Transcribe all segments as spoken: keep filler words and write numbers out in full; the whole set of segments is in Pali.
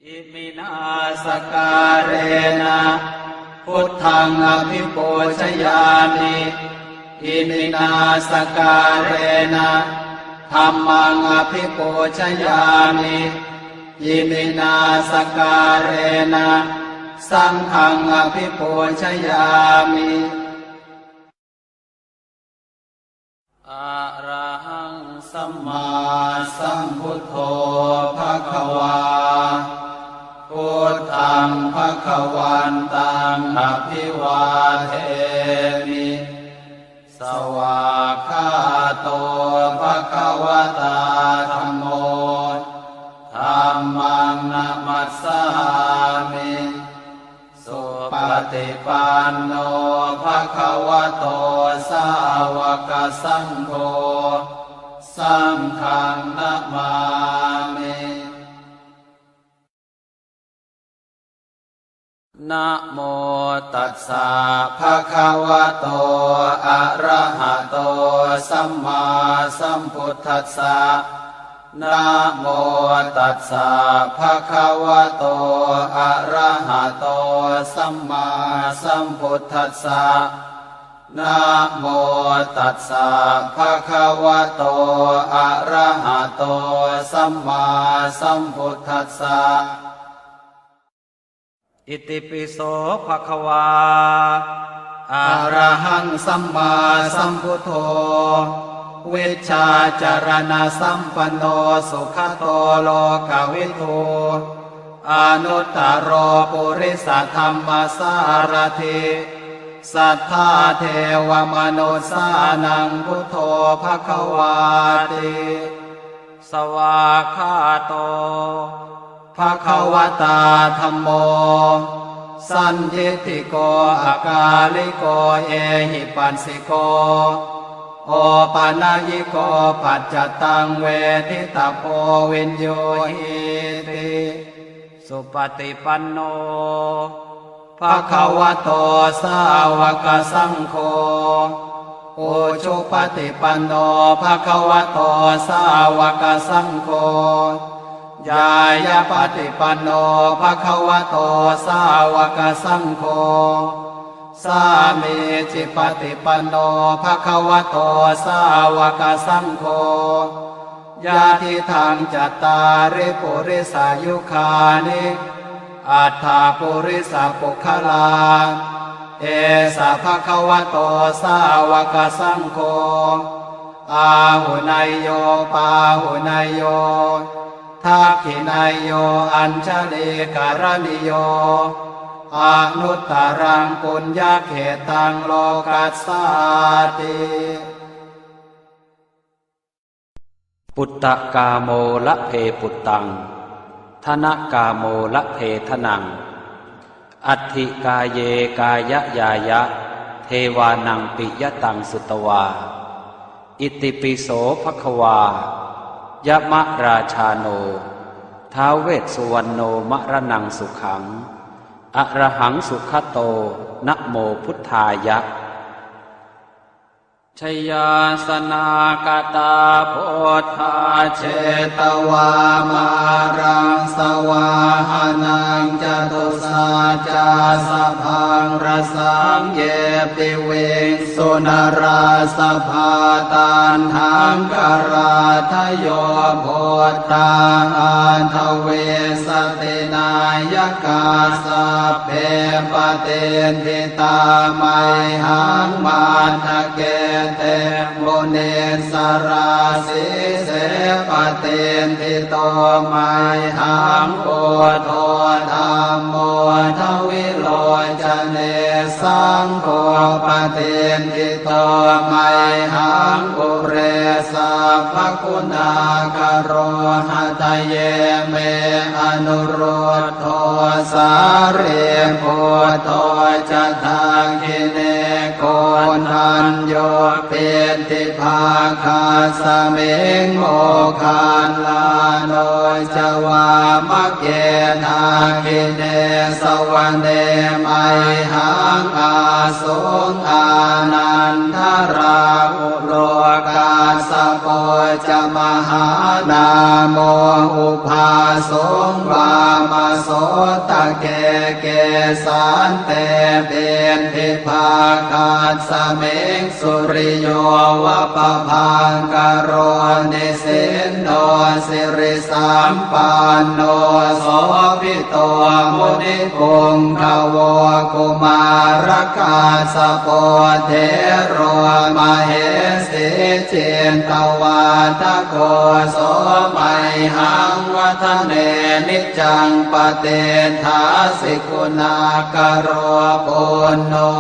Iminā sakkārena buddhaṃ abhipūjayāmi. Iminā sakkārena dhammaṃ abhipūjayāmi. Iminā sakkārena saṅghaṃ abhipūjayāmi. Arahaṃ sammāsambuddho bhagavā. Buddhaṃ bhagavantaṃ abhivādemi. Svākkhāto bhagavatā dhammo. Dhammaṃ namassāmi. Supaṭipanno bhagavato sāvakasaṅgho. Saṅghaṃ namāmi. Namo tassa bhagavato arahato sammāsambuddhassa. Namo tassa bhagavato arahato sammāsambuddhassa. Namo tassa bhagavato arahato sammāsambuddhassa. Itipi so bhagavā arahaṃ sammāsambuddho vijjācaraṇasampanno sugato lokavidū anuttaro purisadammasārathi satthā devamanussānaṃ buddho bhagavāti. Svākkhāto bhagavatā dhammo sandiṭṭhiko akāliko ehipassiko opanayiko paccattaṃ veditabbo viññūhīti. Supaṭipanno bhagavato sāvakasaṅgho ujupaṭipanno bhagavato sāvakasaṅgho ñāyapaṭipanno bhagavato sāvakasaṅgho sāmīcipaṭipanno bhagavato sāvakasaṅgho yadidaṃ cattāri purisayugāni aṭṭha purisapuggalā esa bhagavato sāvakasaṅgho āhuneyyo pāhuneyyo dakkhiṇeyyo añjalikaraṇīyo anuttaraṃ puññakkhettaṃ lokassāti. Puttakāmo labhe puttaṃ, dhanakāmo labhe dhanaṃ, atthi kāye kāyañāya, devānaṃ piyataṃ sutvā. Itipi so bhagavā, yamarājāno, ท้าว vessuvaṇṇo, maraṇaṃ sukhaṃ, arahaṃ sugato, namo buddhāya. Jayāsanāgatā buddhā, jetvā māraṃ savāhanaṃ, catusaccāsabhaṃ rasaṃ, ye piviṃsu narāsabhā. Taṇhaṅkarādayo buddhā, aṭṭhavīsati nāyakā, sabbe patiṭṭhi tā mayhaṃ, matthake te munissarā. Sīse patiṭṭhito mayhaṃ, buddho dhammo dvilocane, saṅgho patiṭṭhito mayhaṃ, ure sabbaguṇākaro. Hadaye me anurud dho, sārīputto ca dakkhiṇe, koṇḍañño piṭṭhibhāgasmiṃ, moggallāno ca vāmake. Dakkhiṇe savane mayhaṃ, āsuṃ ānandarāhulo, kassapo ca mahānāmo ubhāsuṃ vāmasotake. Kesante piṭṭhibhāgasmiṃ suriyo va pabhaṅkaro, nisinno sirisampanno sobhi to munipuṅgavo. Kumārakassapo thero mahesī cittavādako, so mayhaṃ vadane niccaṃ patiṭṭhāsi guṇākaro. Puṇṇo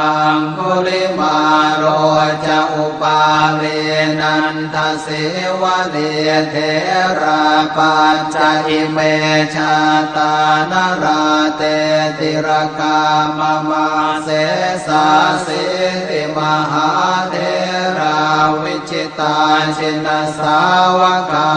aṅgulimālo ca upālī nanda sīvalī, therā pañca ime jātā nalāṭe tilakā mama. Sesāsīti mahātherā vijitā jinasāvakā,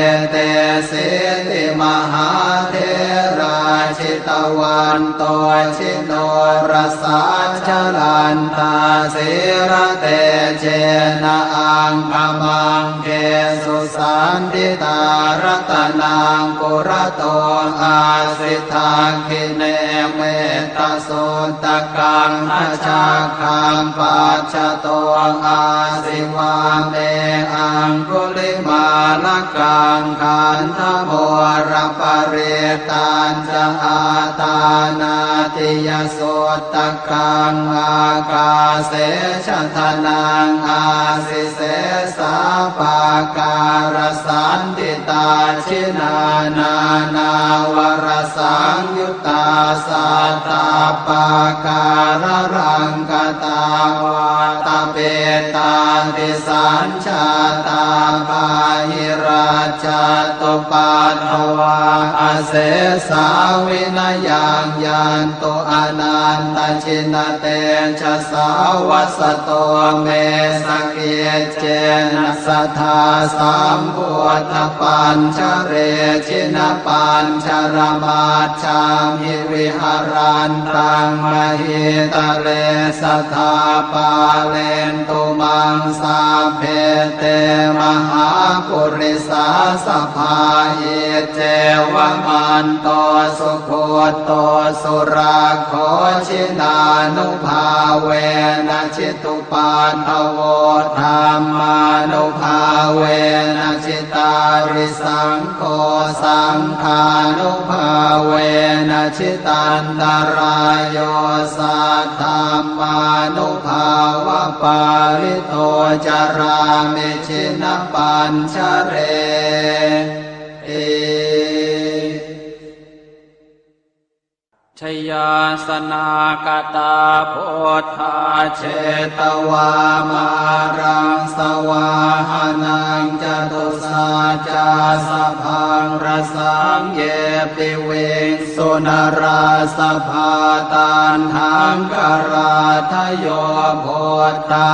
etesīti mahātherā jitavanto ji norasā, jalantā sīlatejena aṅgamaṅgesu saṇṭhitā. Ratanaṃ purato āsi, dakkhiṇe mettasuttakaṃ, dhajaggaṃ pacchato āsi, vāme aṅgulimālakaṃ. Khandhamoraparittañ ca āṭānāṭiyasuttakaṃ, ākāse chadanaṃ āsi, sesā pākārasaṇṭhitā. Jinā nānāvarasaṃyuttā sattappākāralaṅkatā, vātapittādisañ jātā bāhirajjhattupaddavā, asesā vinayaṃ yantu anantajinatejasā. Vasato me sakiccena sadā sambuddhapañjare, jinapañjaramaj jhamhi viharantaṃ mahītale, sadā pālentu maṃ sabbe te mahāpurisāsabhā. Iccevamanto sugutto surakkho, jinānubhāvena jitu paddavo, dhammānubhāvena jitārisaṅgho, saṅghānubhāvena jitantarāyo, saddhammānubhāvapālito carāmi jinapañjareti. Jayāsanākatā buddhā jetvā māraṃ savāhanaṃ, catusaccāsabhaṃ rasaṃ ye piviṃsu narāsabhā. Taṇhaṅkarādayo buddhā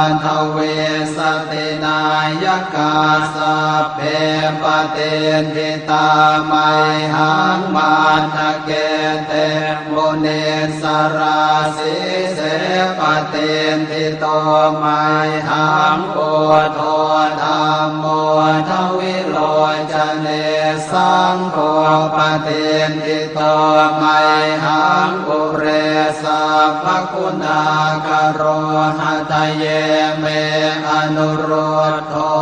aṭṭhavīsati nāyakā, sabbe patiṭṭhi tā mayhaṃ matthake te munissarā. Sīse patiṭṭhito mayhaṃ buddho dhammo dvilocane, saṅgho patiṭṭhito mayhaṃ ure sabbaguṇākaro. Hadaye me anurud dho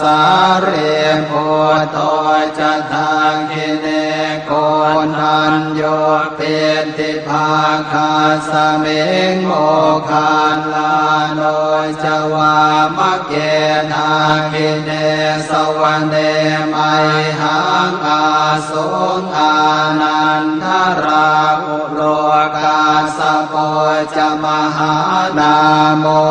sārīputto ca dakkhiṇe, koṇḍañño piṭṭhibhāgasmiṃ moggallāno ca vāmake. Dakkhiṇe savane mayhaṃ ā suṃ ānandarāhulo, kassapo ca mahānāmo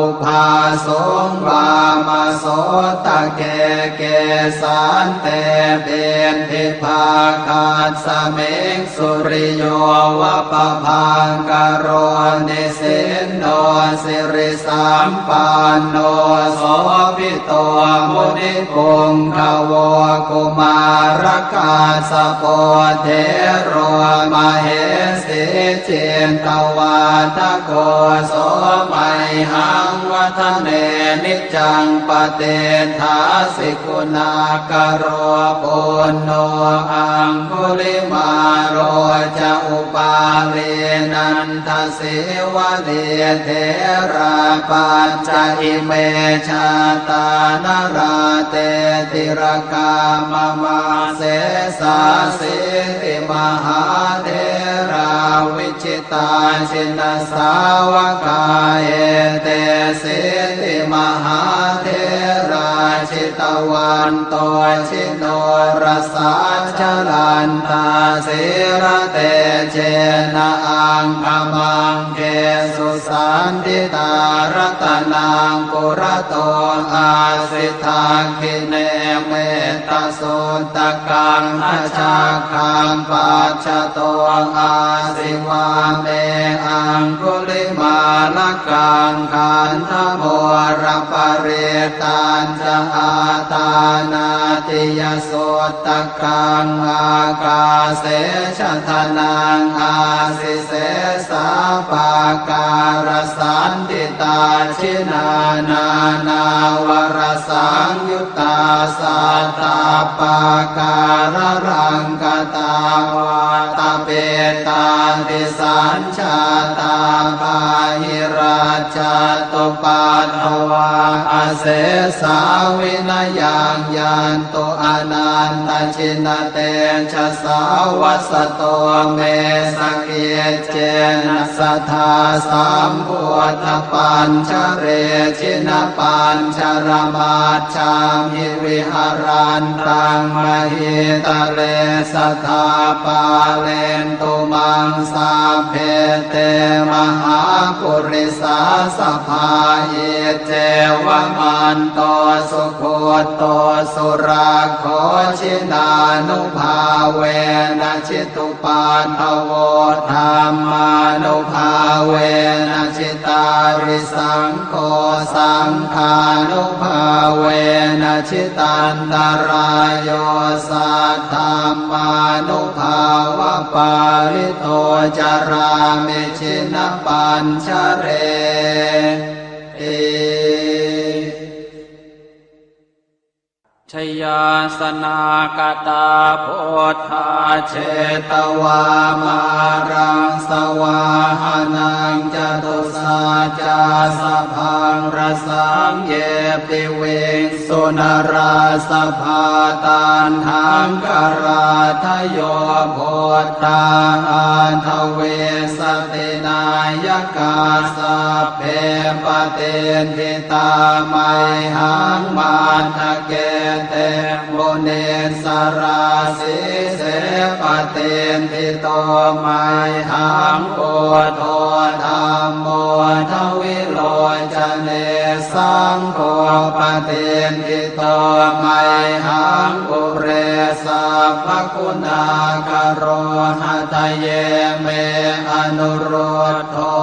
ubhāsuṃ vāmasotake. Kesante piṭṭhibhāgasmiṃ suriyo va pabhaṅkaro, nisinno siri sampanno sobhito munipuṅgavo. Kumārakassapo thero mahesī cittavāda ko so mayhaṃ vadane niccaṃ patiṭṭhāsi guṇākaro. Puṇṇo aṅgulimālo ca upālī nandasīvalī therā pañca ime jātā nalāṭe tilakā mama. Sesāsīti mahātherā viji tā jinasāvakā etesīti mahātherā jitavanto jinorasā jalantā sīlatejena aṅgamaṅgesu saṇṭhitā. Ratanaṃ purato āsi dakkhiṇe metta suttakaṃ dhajaggaṃ pacchato āsi vāme aṅgulimālakaṃ. Khandhamoraparittañca āṭānāṭiyasuttakaṃ ākāse chadanaṃ āsi sesā pākārasaṇṭhitā. Jinā nānāvarasaṃyu ttā sattappākāralaṅkatā vātapittādisañjātā bāhirajjhattupaddavā asesā vinayaṃ yantu anantajinatejasā. Vasato me sakic cena sadā sambuddhapañjare jinapañjaramajjhamhi viharantaṃ mahītale sadā pālentu maṃ sabbe te mahāpurisāsabhā. Iccevamanto sugutto surakkho jinānubhāvena jitu paddavo dhammānubhāvena jitārisaṅgho saṅghānubhāvena jitantarāyo saddhammānubhāvapālito carāmi jinapañjareti. Jayāsanākatā buddhā jetvā māraṃ savāhanaṃ catusaccāsabhaṃ rasaṃ ye piviṃsu narāsabhā. Taṇhaṅkarādayo buddhā aṭṭhavīsati nāyakā sabbe patiṭṭhi tā mayhaṃ matthake te munissarā. Sīse patiṭṭhito mayhaṃ buddho dhammo dvilocane saṅgho patiṭṭhito mayhaṃ ure sabbaguṇākaro. Hadaye me anurud dho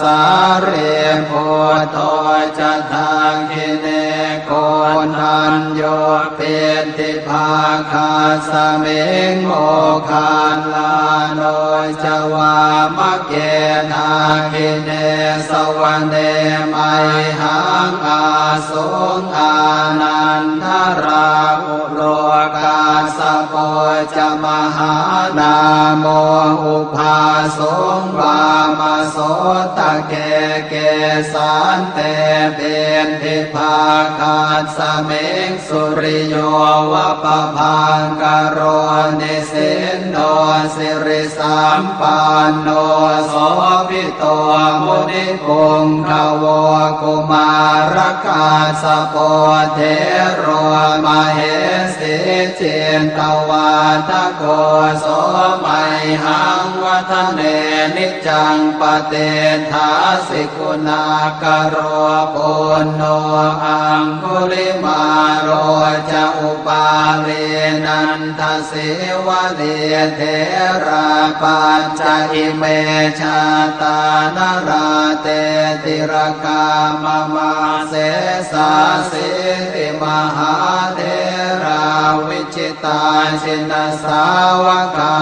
sārīputto ca dakkhiṇe koṇḍañño piṭṭhibhāgasmiṃ moggallāno ca vāmake. Dakkhiṇe savane mayhaṃ āsuṃ ānandarāhu lo kassapo ca mahānāmo ubhāsuṃ vāmasotake. Kesante piṭṭhibhāgasmiṃ suriyo va pabhaṅkaro nisinno siri sampanno sobhito munipuṅgavo. Kumārakassapo thero mahesī cittavādako so mayhaṃ vadane niccaṃ patiṭṭhāsi guṇākaro. Puṇṇo aṅgulimālo ca upālī nanda sīvalī therā pañca ime jātā nalāṭe tilakā mama. Sesāsīti mahātherā vijitā jinasāvakā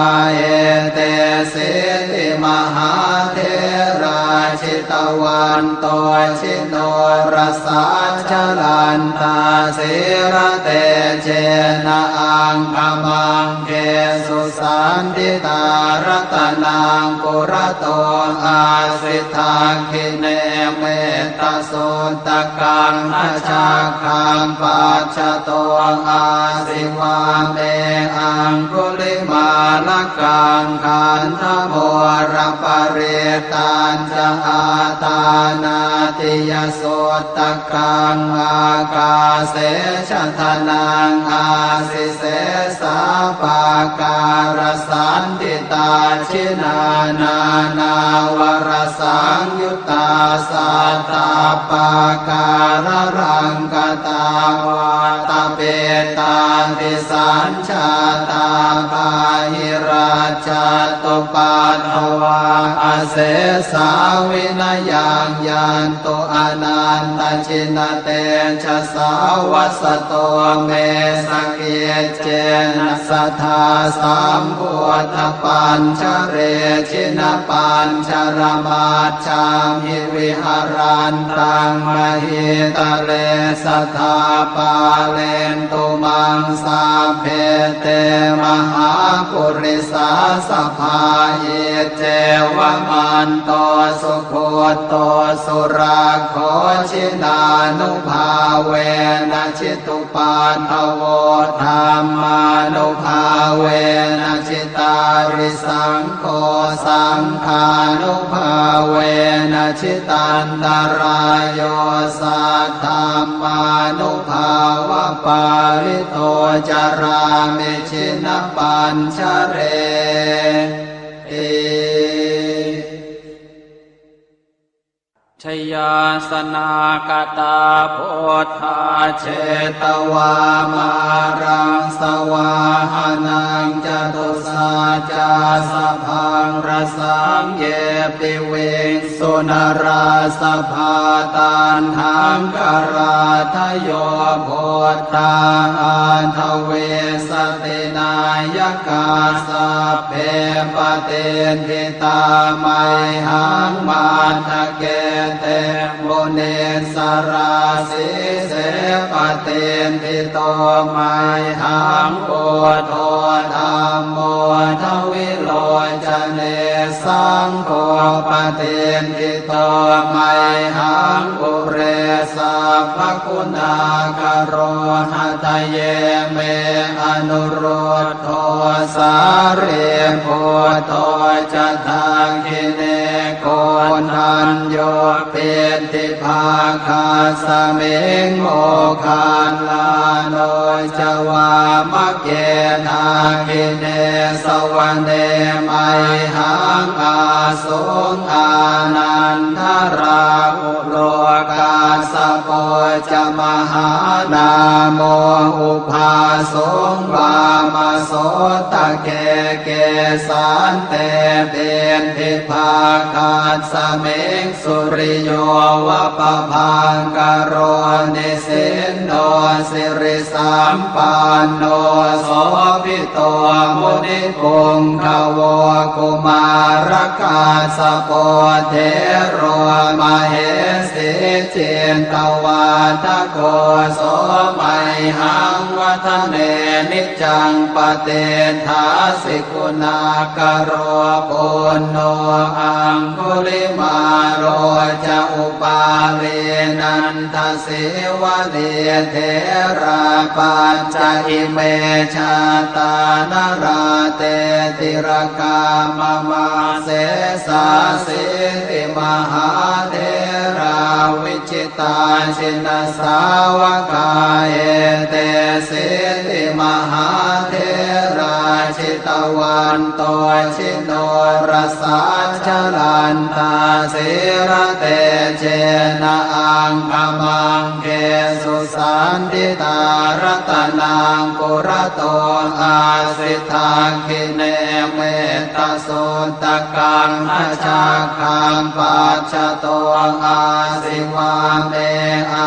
etesīti mahātherā jit vanto jinorasā, jalantā sīlatejena aṅgamaṅgesu saṇṭhitā. Ratanaṃ purato āsi, dakkhiṇe mettasuttakaṃ, dhajaggaṃ pacchato āsi, vāme aṅgulimālakaṃ. Khandhamoraparittañ ca āṭānāṭiyasuttakaṃ, ākāse chadanaṃ āsi, sesā pākārasaṇṭhitā. Jinā nānāvarasaṃyuttā sattappākāralaṅkatā, vātapittādisañ jātā bāhirajjhattupaddavā, asesā vinayaṃ yantu anantajinatejasā. Vasato me sakiccena sadā sambuddhapañjare, jinapañjaramaj jhamhi viharantaṃ mahītale, sadā pālentu maṃ sabbe te mahāpurisāsabhā. Iccevamanto sugutto surakkho, jinānubhāvena jitu paddavo, dhammānubhāvena jitārisaṅgho, saṅghānubhāvena jitantarāyo, saddhammānubhāvapālito carāmi jinapañjareti. Jayāsanākatā buddhā jetvā māraṃ savāhanaṃ, catusaccāsabhaṃ rasaṃ ye piviṃsu narāsabhā. Taṇhaṅkarādayo buddhā aṭṭhavīsati nāyakā, sabbe patiṭṭhi tā mayhaṃ matthake te munissarā. Sīse patiṭṭhito mayhaṃ buddho dhammo dvilocane, saṅgho patiṭṭhito mayhaṃ ure sabbaguṇākaro. Hadaye me anurud dho sārīputto ca dakkhiṇe, koṇḍañño piṭṭhibhāgasmiṃ moggallāno ca vāmake. Dakkhiṇe savane mayhaṃ āsuṃ ānandarāhu lo, kassapo ca mahānāmo ubhāsuṃ vāmasotake. Kesante piṭṭhibhāgasmiṃ suriyo va pabhaṅkaro, nisinno siri sampanno sobhito munipuṅgavo. Kumārakassapo thero mahesī cittavādako, so mayhaṃ vadane niccaṃ patiṭṭhāsi guṇākaro. Puṇṇo aṅgulimālo ca upālī nanda sīvalī, therā pañca ime jātā nalāṭe tilakā mama. Sesāsīti mahātherā vijitā jinasāvakā, etesīti mahātherā jitavanto ji norasā, jalantā sīlatejena aṅgamaṅgesu saṇṭhitā. Ratanaṃ purato āsi, dakkhiṇe mettasuttakaṃ, dhajaggaṃ pacchato āsi, vāme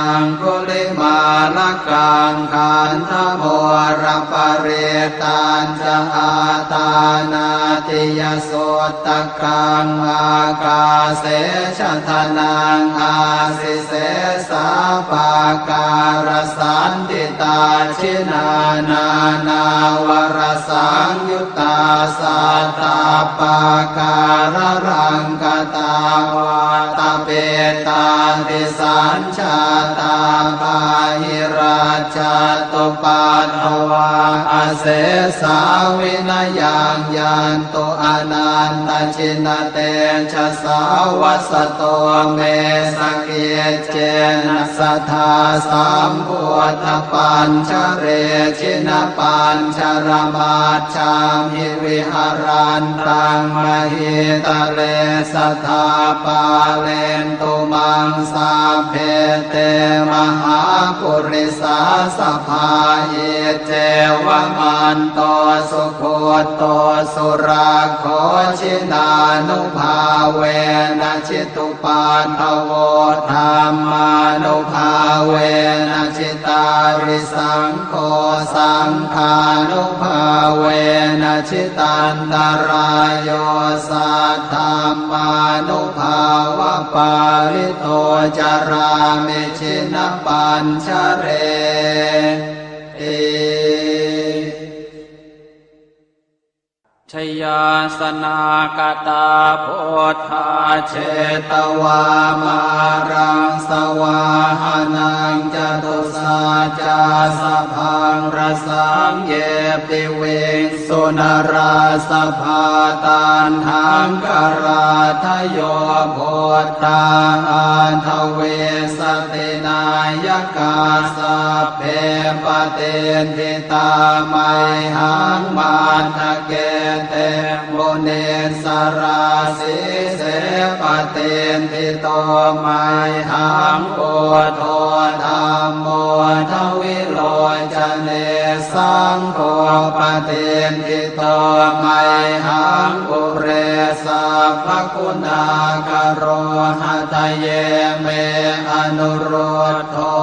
aṅgulimālakaṃ. Khandhamoraparittañ ca Āṭānāṭiyasuttakaṃ ākāse chadanaṃ āsi, sesā pākārasaṇṭhitā. Jinā nānāvarasaṃyuttā sattappākāralaṅkatā, vātapittādisañ jātā bāhirajjhattupaddavā, asesā vinayaṃ yantu anantajinatejasā. Vasato me sakiccena sadā sambuddhapañjare, jinapañjaramaj jhamhi viharantaṃ mahītale, sadā pālentu maṃ sabbe te mahāpurisāsabhā. Iccevamanto sugutto surakkho, jinānubhāvena jitu paddavo, dhammānubhāvena jitārisaṅgho, saṅghānubhāvena jitantarāyo, saddhammānubhāvapālito carāmi jinapañjareti. Jayāsanākatā buddhā jetvā māraṃ savāhanaṃ, catusaccāsabhaṃ rasaṃ ye piviṃsu narāsabhā. Taṇhaṅkarādayo buddhā aṭṭhavīsati nāyakā, sabbe patiṭṭhi tā mayhaṃ matthake te munissarā. Sīse patiṭṭhito mayhaṃ buddho dhammo dvilocane, saṅgho patiṭṭhito mayhaṃ ure sabbaguṇākaro. Hadaye me anurud dho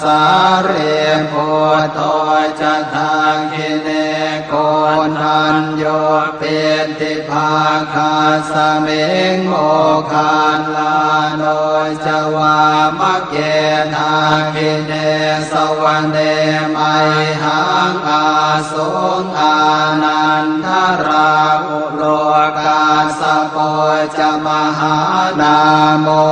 sārīputto ca dakkhiṇe, koṇḍañño piṭṭhibhāgasmiṃ moggallāno ca vāmake. Dakkhiṇe savane mayhaṃ āsuṃ ānandarāhu lo, kassapo ca mahānāmo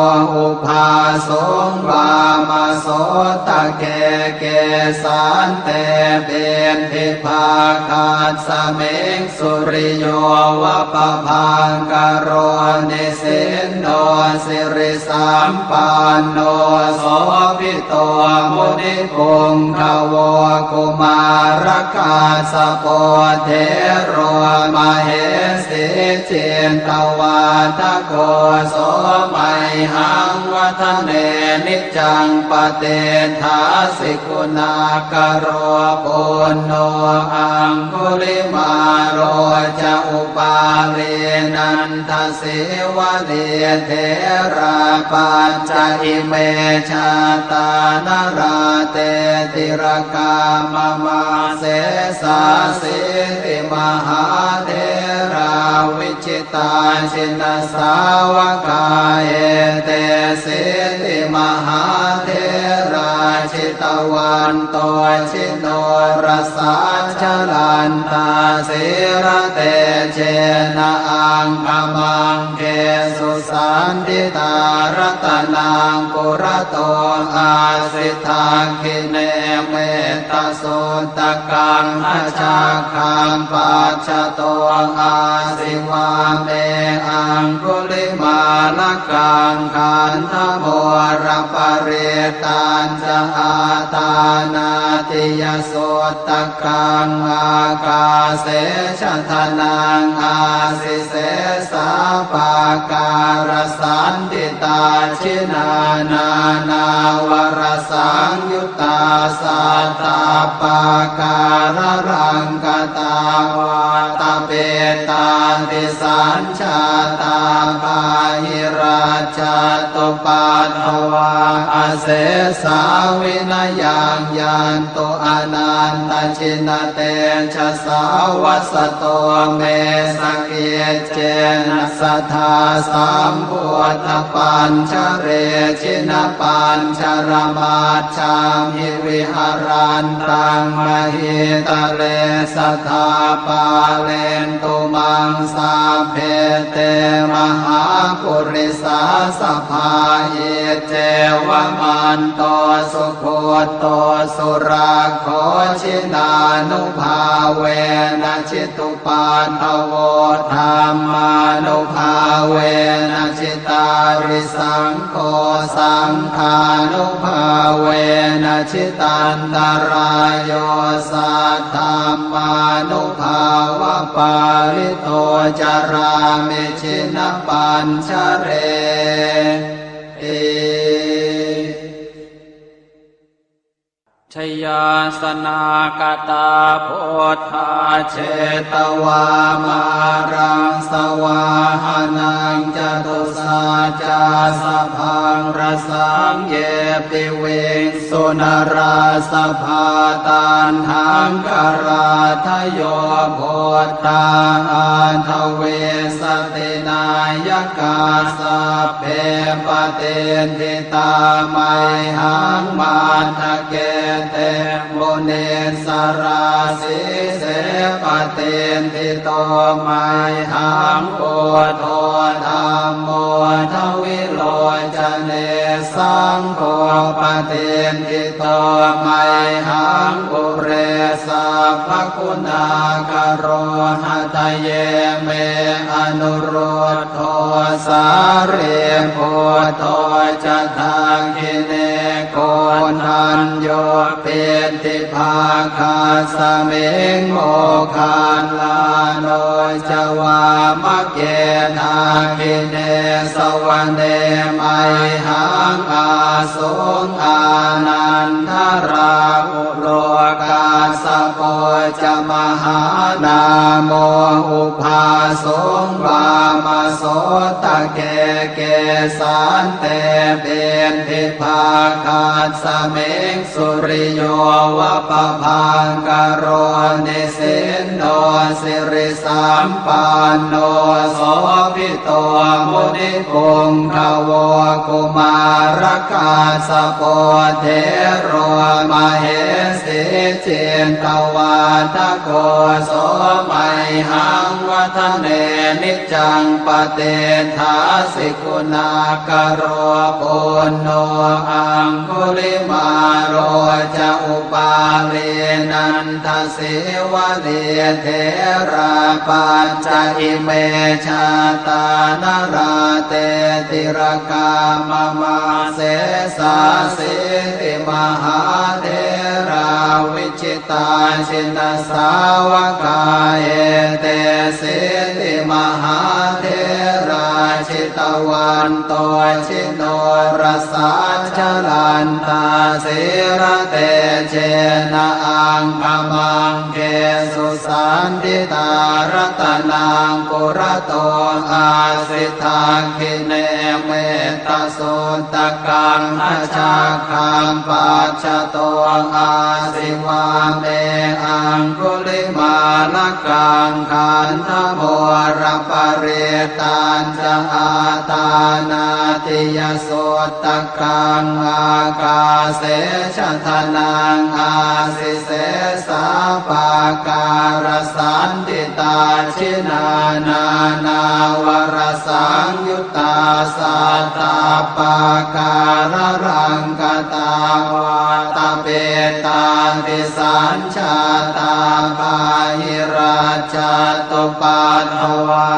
ubhāsuṃ vāmasotake. Kesante piṭṭhibhāgasmiṃ suriyo va pabhaṅkaro, nisinno siri sampanno sobhito munipuṅgavo. Kumārakassapo thero mahesī cittavādako, so mayhaṃ vadane niccaṃ patiṭṭhāsi guṇākaro. Puṇṇo aṅgulimālo ca upālī nanda sīvalī, therā pañca ime jātā nalāṭe tilakā mama. Sesāsīti mahātherā vijitā jinasāvakā, etesīti mahātherā jitavanto ji norasā, jalantā sīlatejena aṅgamaṅgesu saṇṭhitā. Ratanaṃ purato āsi dakkhiṇe mettasuttakaṃ, dhajaggaṃ pacchato āsi vāme aṅgulimālakaṃ. Khandhamoraparittañ ca āṭānāṭiyasuttakaṃ, ākāse chadanaṃ āsi sesā pākārasaṇṭhitā. Jinā nānāvarasaṃyuttā sattappākāralaṅkatā, vātapittādisañjātā Sañjātā bāhirajjhattupaddavā, asesā vinayaṃ yantu, anantajinatejasā. Vasato me sakiccena, sadā sambuddhapañjare, jinapañjaramaj jhamhi, viharantaṃ mahītale, sadā pālentu maṃ sabbe, te mahāpurisāsabhā. Iccevamanto sugutto surakkho, jinānubhāvena jitu paddavo, dhammānubhāvena jitārisaṅgho, saṅghānubhāvena jitantarāyo, saddhammānubhāvapālito carāmi jinapañjareti. Jayāsanāgatā buddhā, jetvā māraṃ savāhanaṃ, catusaccāsabhaṃ rasaṃ, ye piviṃsu narāsabhā. Taṇhaṅkarādayo buddhā, aṭṭhavīsati nāyakā, sabbe patiṭṭhi tā mayhaṃ, matthake te munissarā. Sīse patiṭṭhito mayhaṃ, buddho dhammo dvilocane, saṅgho patiṭṭhito mayhaṃ, ure sabbaguṇākaro. Hadaye me anurud dho, sārīputto ca dakkhiṇe, koṇḍañño piṭṭhibhāgasmiṃ, moggallāno ca vāmake. Dakkhiṇe savane mayhaṃ, āsuṃ ānandarāhu lo, kassapo ca mahānāmo, ubhāsuṃ vāmasotake. Kesante piṭṭhibhāgasmiṃ, suriyo va pabhaṅkaro, nisinno siri sampanno, sobhito munipuṅgavo. Kumārakassapo thero, mahesī cittavādako, so mayhaṃ vadane niccaṃ, patiṭṭhāsi guṇākaro. Puṇṇo aṅgulimālo ca, upālī nanda sīvalī, therā pañca ime jātā, nalāṭe tilakā mama. Sesāsīti mahātherā, vijitā jinasāvakā, etesīti mahātherā, jitavanto ji norasā, jalantā sīlatejena, aṅgamaṅgesu saṇṭhitā. Ratanaṃ purato āsi, dakkhiṇe mettasuttakaṃ, dhajaggaṃ pacchato āsi, vāme aṅgulimālakaṃ. Khandhamoraparittañ ca, āṭānāṭiyasuttakaṃ, ākāse chadanaṃ āsi, sesā pākārasaṇṭhitā. Jinā nānāvarasaṃyuttā, sattappākāralaṅkatā, vātapittādisañ jātā, bāhirajjhattupaddavā,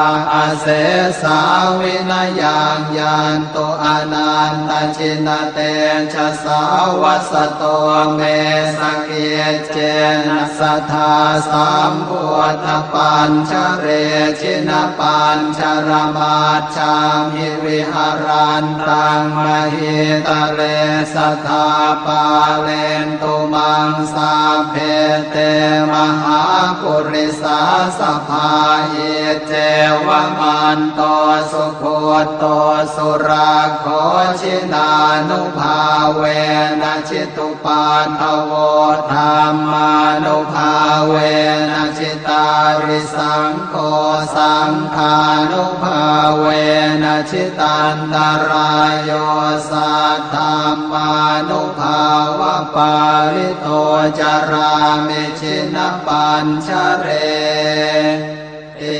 asesā vinayaṃ yantu, anantajinatejasā. Vasato me sakiccena, sadā sambuddhapañjare, jinapañjaramaj jhamhi, viharantaṃ mahītale, sadā pālentu maṃ sabbe, te mahāpurisāsabhā. ceva manto sugutto surakkho, jinānubhāvena jitupaddavo, dhammānubhāvena jitārisaṅgho, saṅghānubhāvena jitantarāyo, saddhammānubhāvapālito carāmi jinapañjareti.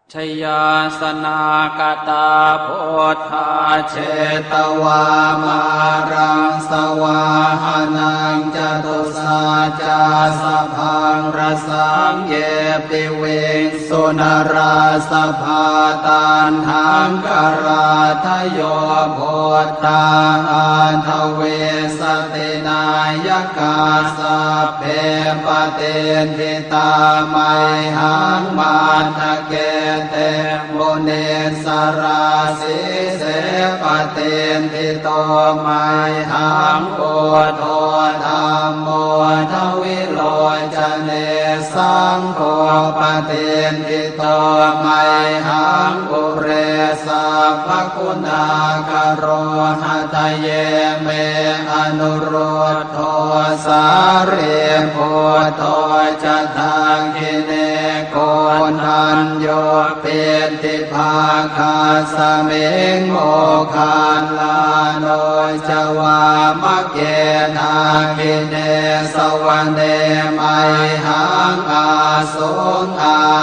Jayāsanākatā buddhā jetvā māraṃ savāhanaṃ, catusaccāsabhaṃ rasaṃ ye piviṃsu narāsabhā. Taṇhaṅkarādayo buddhā aṭṭhavīsati nāyakā, sabbe patiṭṭhi tā mayhaṃ matthake te munissarā. Sīse patiṭṭhito mayhaṃ buddho dhammo dvilocane, saṅgho patiṭṭhito mayhaṃ ure sabbaguṇākaro. Hadaye me anurud dho sārīputto ca dakkhiṇe, koṇḍañño piṭṭhibhāgasmiṃ moggallāno ca vāmake. Dakkhiṇe savane mayhaṃ āsuṃ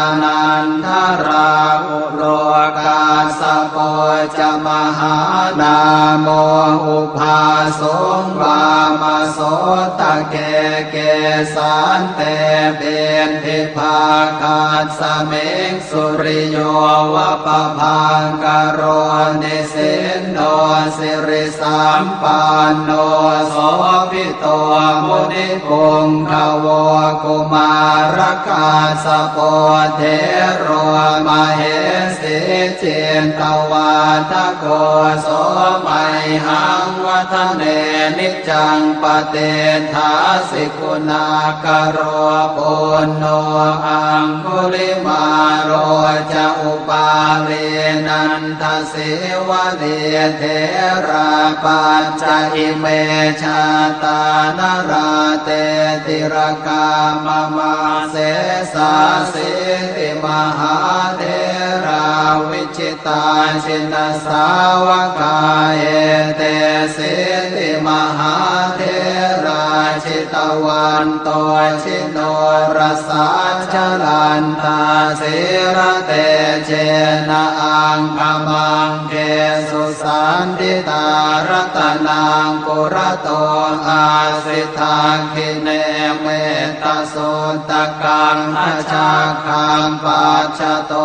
ānandarāhu lo, kassapo ca mahānāmo ubhāsuṃ vāmasotake. Kesante piṭṭhibhāgasmiṃ suriyo va pabhaṅkaro, nisinno sirisampanno sobhi to munipuṅgavo. Kumārakassapo thero mahesī cittavādako, so mayhaṃ vadane niccaṃ patiṭṭhāsi guṇākaro. Puṇṇo aṅgulimālo ca upālī nanda sīvalī, therā pañca ime jātā nalāṭe tilakā mama. Sesāsīti mahātherā vijitā jinasāvakā, etesīti mahātherā jitavanto ji norasā, jalantā sīlatejena aṅgamaṅgesu saṇṭhitā. Ratanaṃ purato āsi dakkhiṇe mettasuttakaṃ, dhajaggaṃ pacchato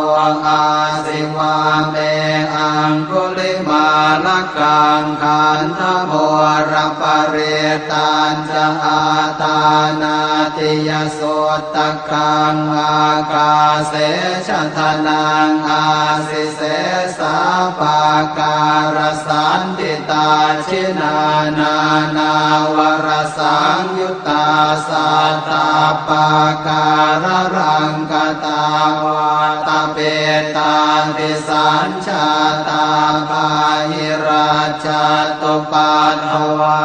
āsi vāme aṅgulimālakaṃ. Khandhamoraparittañ ca āṭānāṭiyasuttakaṃ, ākāse chadanaṃ āsi sesā pākārasaṇṭhitā. Jinā nānāvarasaṃyuttā sattappākāralaṅkatā, vātapittādisañ jātā bāhirajjhattupaddavā,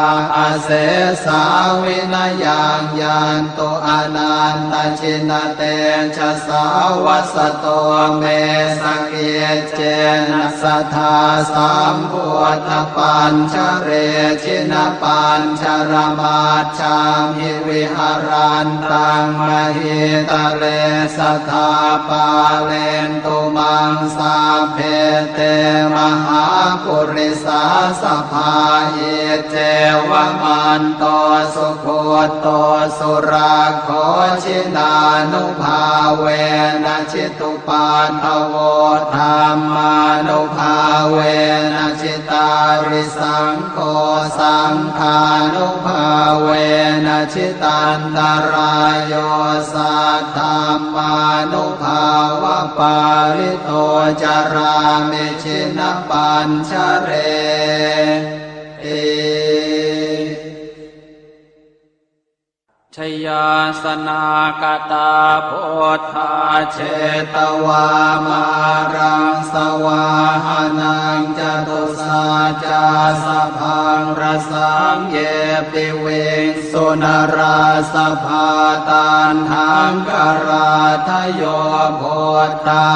asesā vinayaṃ yantu anantajinatejasā. Vasato me sakiccena sadā sambuddhapañjare, jinapañjaramaj jhamhi viharantaṃ mahītale, sadā pālentu maṃ sabbe te mahāpurisāsabhā. Iccevamanto sugutto surakkho, jinānubhāvena jitu paddavo, dhammānubhāvena jitārisaṅgho, saṅghānubhāvena jitantarāyo, saddhammānubhāvapālito carāmi jinapañjareti. Jayāsanāgatā buddhā jetvā māraṃ savāhanaṃ, catusaccāsabhaṃ rasaṃ ye piviṃsu narāsabhā. Taṇhaṅkarādayo buddhā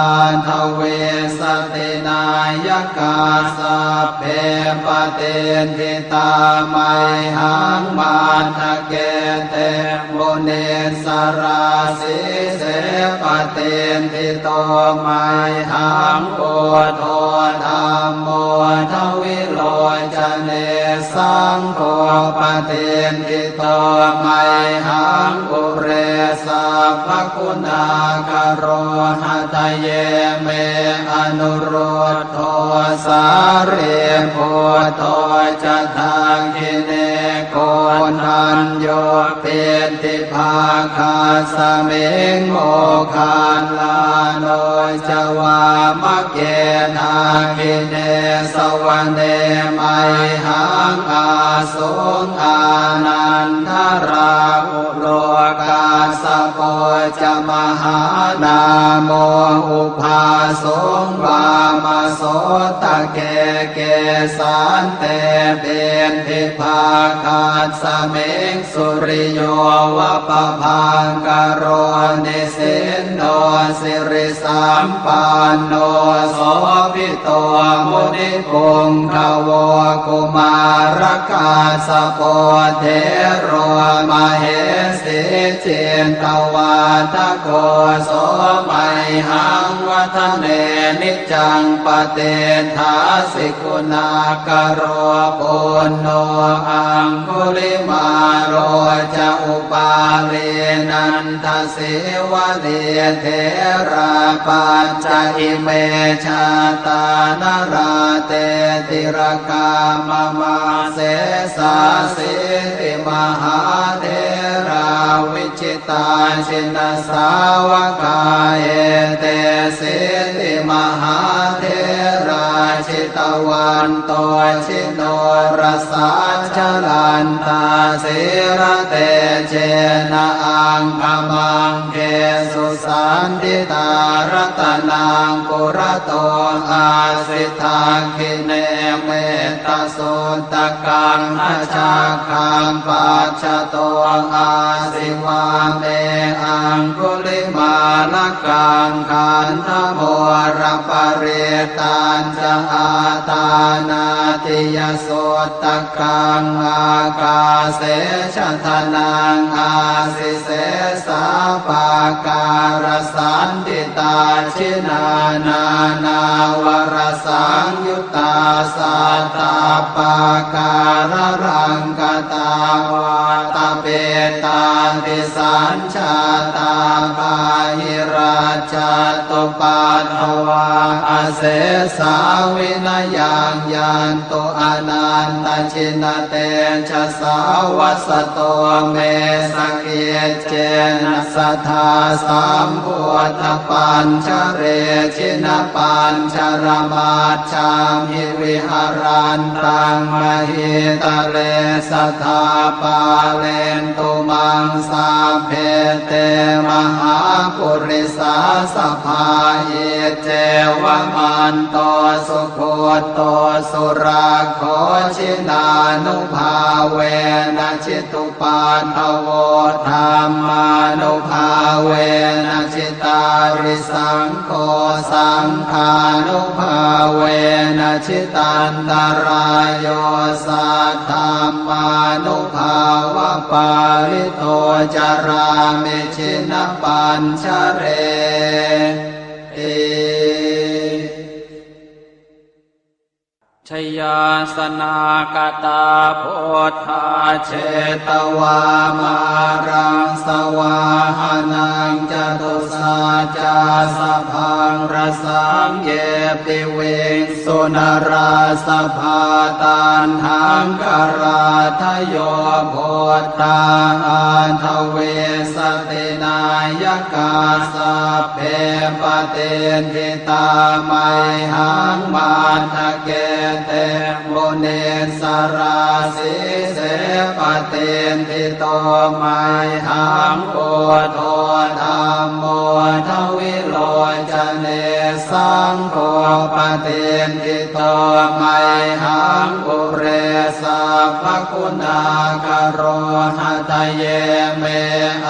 aṭṭhavīsati nāyakā, sabbe patiṭṭhi tā mayhaṃ matthake te munissarā. Sīse patiṭṭhito mayhaṃ buddho dhammo dvilocane, saṅgho patiṭṭhito mayhaṃ ure sabbaguṇākaro. Hadaye me anurud dho sārīputto ca dakkhiṇe, koṇḍañño piṭṭhibhāgasmiṃ moggallāno ca vāmake. Dakkhiṇe savane mayhaṃ āsuṃ ānandarāhu lo, kassapo ca mahānāmo ubhāsuṃ vāmasotake. Kesante piṭṭhibhāgasmiṃ suriyo va pabhaṅkaro, nisinno siri sampanno sobhito munipuṅgavo. Kumārakassapo thero mahesī cittavādako, so mayhaṃ vadane niccaṃ patiṭṭhāsi guṇākaro. Puṇṇo aṅgulimālo ca upālī nanda sīvalī, therā pañca ime jātā nalāṭe tilakā mama. Sesāsīti mahātherā vijitā jinasāvakā, etesīti mahātherā jitavanto ji norasā, jalantā sīlatejena aṅgamaṅgesu saṇṭhitā. Ratanaṃ purato āsi dakkhiṇe mettasuttakaṃ, dhajaggaṃ pacchato āsi vāme aṅgulimālakaṃ. Khandhamoraparittañ ca āṭānāṭiyasuttakaṃ, ākāse chadanaṃ āsi sesā pākārasaṇṭhitā. Jinā nānāvarasaṃyuttā sattappākāralaṅkatā, vātapittādisañ jātā bāhirajjhattupaddavā, asesā vinayaṃ yantu anantajinatejasā. Vasato me sakiccena sadā sambuddhapañjare, jinapañjaramaj jhamhi viharantaṃ mahītale, sadā pālentu maṃ sabbe te mahāpurisāsabhā. Iccevamanto sugutto surakkho, jinānubhāvena jitu paddavo, dhammānubhāvena jitārisaṅgho, saṅghānubhāvena jitantarāyo, saddhammānubhāvapālito carāmi jinapañjareti. Jayāsanāgatā buddhā jetvā māraṃ savāhanaṃ, catusaccāsabhaṃ rasaṃ ye piviṃsu narāsabhā. Taṇhaṅkarādayo buddhā aṭṭhavīsati nāyakā, sabbe patiṭṭhi tā mayhaṃ matthake te munissarā. Sīse patiṭṭhito mayhaṃ buddho dhammo dvilocane, saṅgho patiṭṭhito mayhaṃ ure sabbaguṇākaro. Hadaye me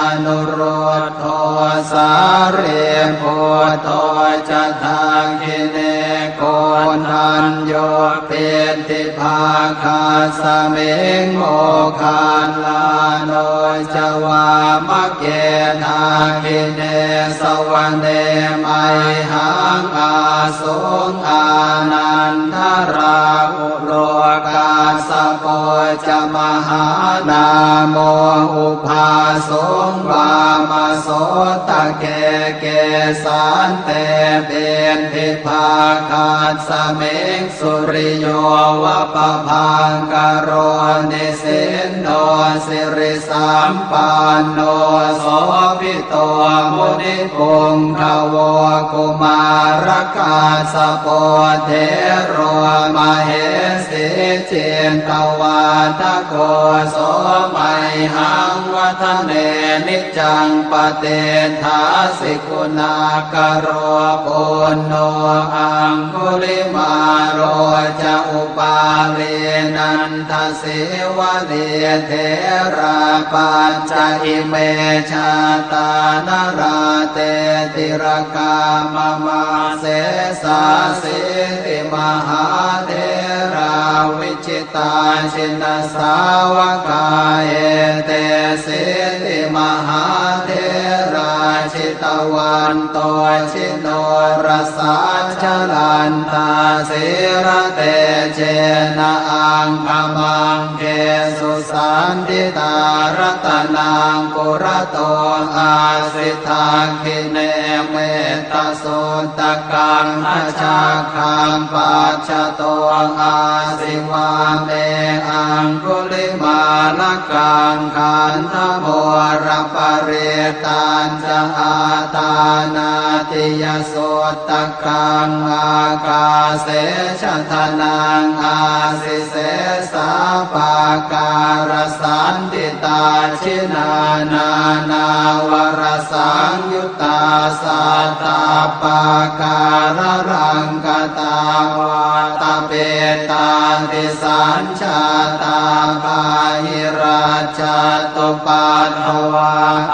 anurud dho sārīputto ca dakkhiṇe, koṇḍañño piṭṭhibhāgasmiṃ moggallāno ca vāmake. Dakkhiṇe savane mayhaṃ āsuṃ ānandarāhu lo, kassapo ca mahānāmo ubhāsuṃ vāmasotake. Kesante piṭṭhibhāgasmiṃ suriyo va pabhaṅkaro, nisinno siri sampanno sobhito munipuṅgavo. Kumārakassapo thero mahesī cittavādako, so mayhaṃ vadane niccaṃ patiṭṭhāsi guṇākaro. Puṇṇo aṅgulimālo ca upālī nanda sīvalī, therā pañca ime jātā nalāṭe tilakā mama. Sesāsīti mahātherā vijitā jinasāvakā, etesīti mahātherā jitavanto ji norasā, jalantā sīlatejena aṅgamaṅgesu saṇṭhitā. Ratanaṃ purato āsi dakkhiṇe mettasuttakaṃ, dhajaggaṃ pacchato āsi vāme aṅgulimālakaṃ. Khandhamoraparittañ ca āṭānāṭiyasuttakaṃ, ākāse chadanaṃ āsi sesā pākārasaṇṭhitā. Jinā nānāvarasaṃyuttā sattappākāralaṅkatā, vātapittādisañ jātā bāhirajjhattupaddavā,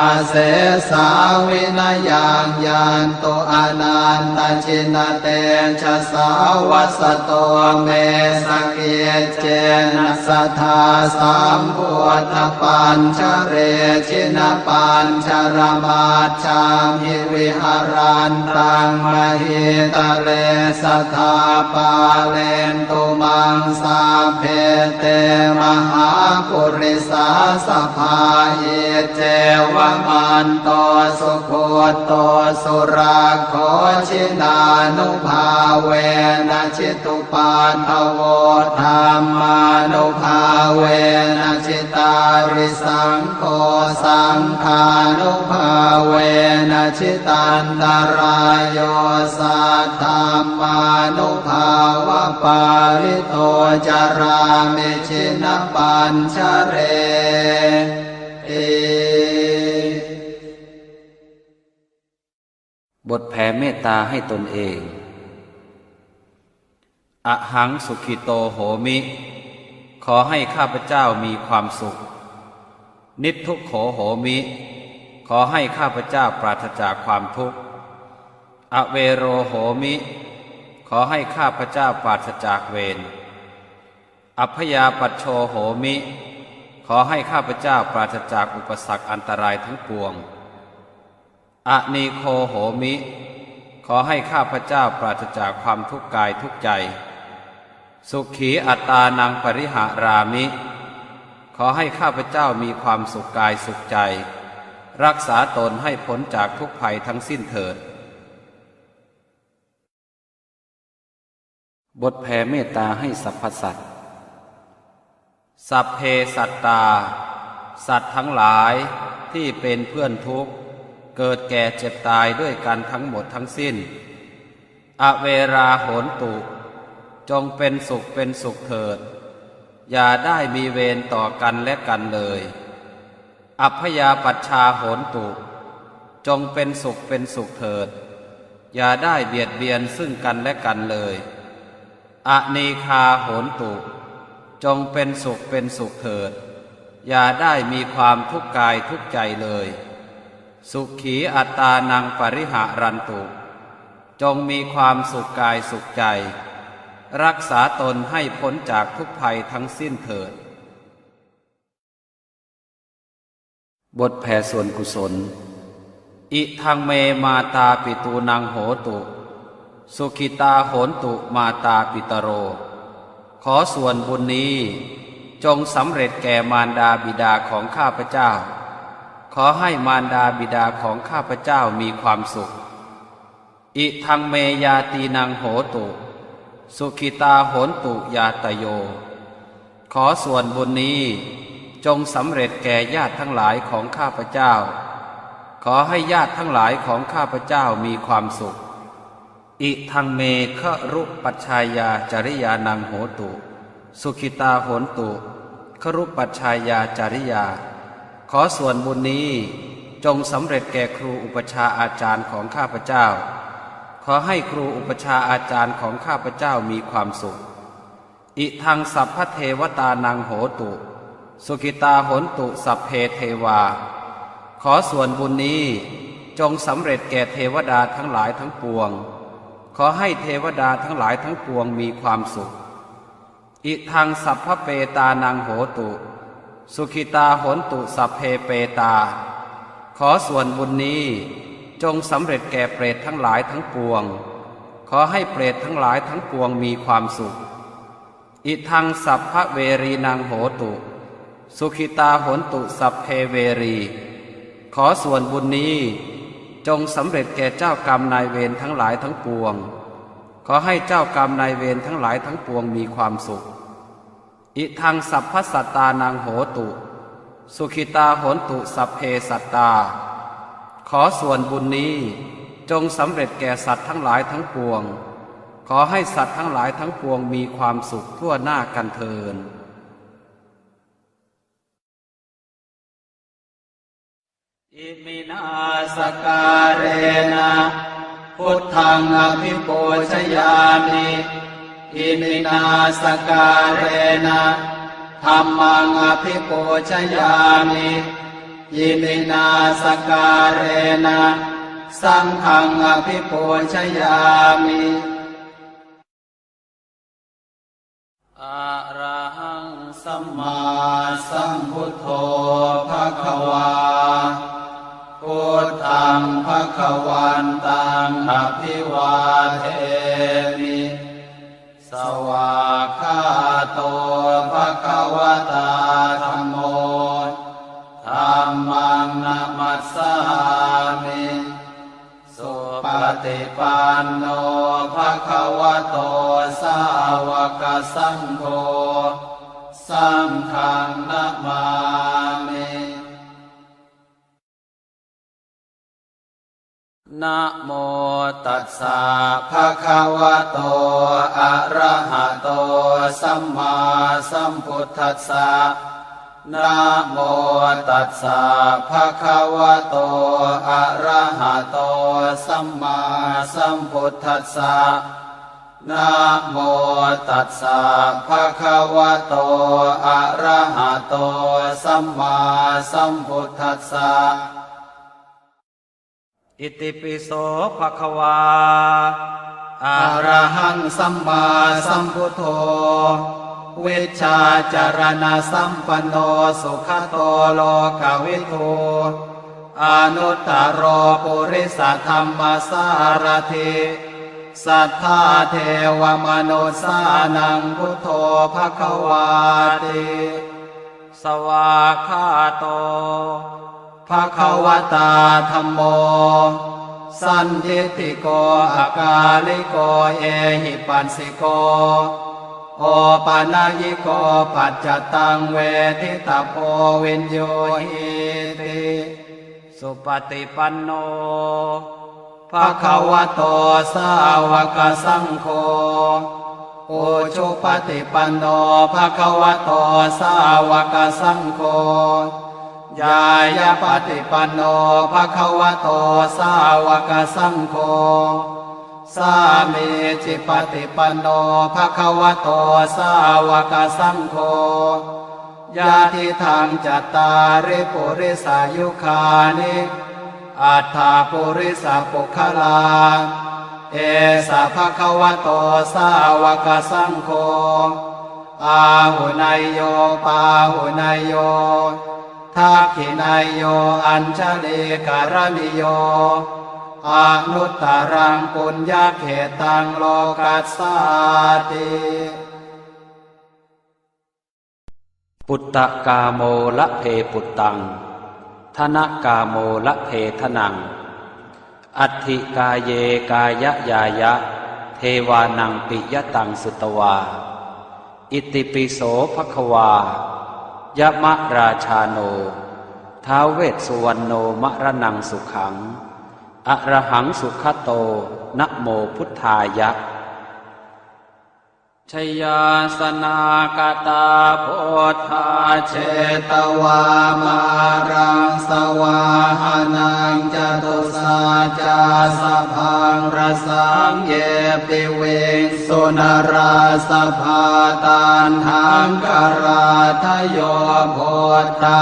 asesā vinayaṃ yantu anantajinatejasā. Vasato me sakiccena sadā sambuddhapañjare, jinapañjaramaj jhamhi viharantaṃ mahītale, sadā pālentu maṃ sabbe te mahāpurisāsabhā. Iccevamanto sugutto surakkho, jinānubhāvena jitu paddavo, dhammānubhāvena jitārisaṅgho, saṅghānubhāvena jitantarāyo, saddhammānubhāvapālito carāmi jinapañjareti. บทแผ่เมตตาให้ตนเอง Ahaṃ sukhito homi ขอให้ข้าพเจ้ามีความสุข Niddukkho homi ขอให้ข้าพเจ้าปราศจากความทุกข์ Avero homi ขอให้ข้าพเจ้าปราศจากเวร Abyāpajjho homi ขอให้ข้าพเจ้าปราศจากอุปสรรคอันตรายทั้งปวง Anīgho homi ขอให้ข้าพเจ้าปราศจากความทุกข์กายทุกข์ใจ Sukhī attānaṃ pariharāmi ขอให้ข้าพเจ้ามีความสุขกายสุขใจ รักษาตนให้พ้นจากทุกข์ภัยทั้งสิ้นเถิด บทแผ่เมตตาให้สรรพสัตว์ Sabbe sattā สัตว์ทั้งหลายที่เป็นเพื่อนทุกข์ เกิดแก่เจ็บตายด้วยกันทั้งหมดทั้งสิ้น Averā hontu จงเป็นสุขเป็นสุขเถิด อย่าได้มีเวรต่อกันและกันเลย Abyāpajjhā hontu จงเป็นสุขเป็นสุขเถิด อย่าได้เบียดเบียนซึ่งกันและกันเลย Anīghā hontu จงเป็นสุขเป็นสุขเถิด อย่าได้มีความทุกข์กายทุกข์ใจเลย Sukhī attānaṃ pariharantu จงมีความสุขกายสุขใจ รักษาตนให้พ้นจากทุกข์ภัยทั้งสิ้นเถิด บทแผ่ส่วนกุศล Idaṃ me mātāpitūnaṃ hotu, sukhitā hontu mātāpitaro. ขอส่วนบุญนี้จงสำเร็จแก่มารดาบิดาของข้าพเจ้า ขอให้มารดาบิดาของข้าพเจ้ามีความสุข Idaṃ me ñātīnaṃ hotu, sukhitā hontu ñātayo. ขอส่วนบุญนี้จงสำเร็จแก่ญาติทั้งหลายของข้าพเจ้า ขอให้ญาติทั้งหลายของข้าพเจ้ามีความสุข Idaṃ me gurūpajjhāyācariyānaṃ hotu, sukhitā hontu gurūpajjhāyācariyā. ขอส่วนบุญนี้จงสำเร็จแก่ครูอุปัชฌาย์อาจารย์ของข้าพเจ้า ขอให้ครูอุปัชฌาย์อาจารย์ของข้าพเจ้ามีความสุข Idaṃ sabbadevatānaṃ hotu, sukhitā hontu sabbe devā. ขอส่วนบุญนี้จงสำเร็จแก่เทวดาทั้งหลายทั้งปวง ขอให้เทวดาทั้งหลายทั้งปวงมีความสุข Idaṃ sabbapetānaṃ hotu, sukhitā hontu sabbe petā. ขอส่วนบุญนี้จงสำเร็จแก่เปรตทั้งหลายทั้งปวง ขอให้เปรตทั้งหลายทั้งปวงมีความสุข Idaṃ sabbaverīnaṃ hotu, sukhitā hontu sabbe verī. ขอส่วนบุญนี้จงสำเร็จแก่เจ้ากรรมนายเวรทั้งหลายทั้งปวง ขอให้เจ้ากรรมนายเวรทั้งหลายทั้งปวงมีความสุข Idaṃ sabbasattānaṃ hotu, sukhitā hontu sabbe sattā. ขอส่วนบุญนี้จงสำเร็จแก่สัตว์ทั้งหลายทั้งปวง ขอให้สัตว์ทั้งหลายทั้งปวงมีความสุขทั่วหน้ากันเทอญ Iminā sakkārena buddhaṃ abhipūjayāmi. Iminā sakkārena dhammaṃ abhipūjayāmi. Iminā sakkārena saṅghaṃ abhipūjayāmi. Arahaṃ sammāsambuddho bhagavā. Buddhaṃ bhagavantaṃ abhivādemi. Svākkhāto bhagavatā dhammo. Dhammaṃ namassāmi. Supaṭipanno bhagavato sāvakasaṅgho. Saṅghaṃ namāmi. Namo tassa bhagavato arahato sammāsambuddhassa. Namo tassa bhagavato arahato sammāsambuddhassa. Namo tassa bhagavato arahato sammāsambuddhassa. Itipi so bhagavā arahaṃ sammāsambuddho vijjācaraṇasampanno sugato lokavidū anuttaro purisadammasārathi satthā devamanussānaṃ buddho bhagavāti. Svākkhāto bhagavatā dhammo sandiṭṭhiko akāliko ehipassiko opanayiko paccattaṃ veditabbo viññūhīti. Supaṭipanno bhagavato sāvakasaṅgho. Ujupaṭipanno bhagavato sāvakasaṅgho, ñāyapaṭipanno bhagavato sāvakasaṅgho, sāmīcipaṭipanno bhagavato sāvakasaṅgho, yadidaṃ cattāri purisayugāni aṭṭha purisapuggalā, esa bhagavato sāvakasaṅgho, āhuneyyo pāhuneyyo dakkhiṇeyyo añjalikaraṇīyo anuttaraṃ puññakkhettaṃ lokassāti. Puttakāmo labhe puttaṃ, dhanakāmo labhe dhanaṃ, atthi kāye kāyañāya, devānaṃ piyataṃ sutvā. Itipi so bhagavā, yamarājāno, ท้าว Vessuvaṇṇo, maraṇaṃ sukhaṃ, arahaṃ sugato, namo buddhāya. Jayāsanāgatā buddhā, jetvā māraṃ savāhanaṃ, catusaccāsabhaṃ rasaṃ, ye piviṃsu narāsabhā. Taṇhaṅkarādayo buddhā,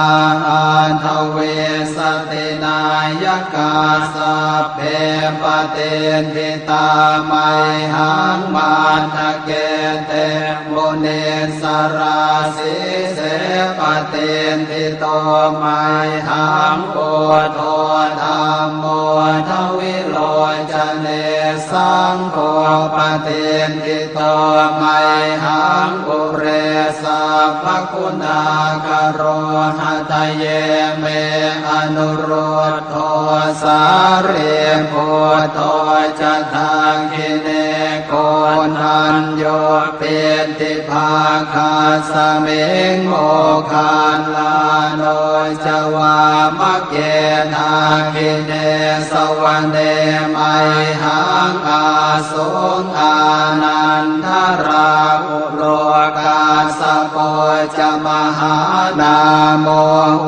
aṭṭhavīsati nāyakā, sabbe patiṭṭhi tā mayhaṃ, matthake te munissarā. Sīse patiṭṭhito mayhaṃ, buddho dhammo dvilocane, saṅgho patiṭṭhito mayhaṃ, ure sabbaguṇākaro. Hadaye me anurud dho, sārīputto ca dakkhiṇe, koṇḍañño piṭṭhibhāgasmiṃ, moggallāno ca vāmake. Dakkhiṇe savane mayhaṃ, ā suṃ ānandarāhulo, kassapo ca mahānāmo,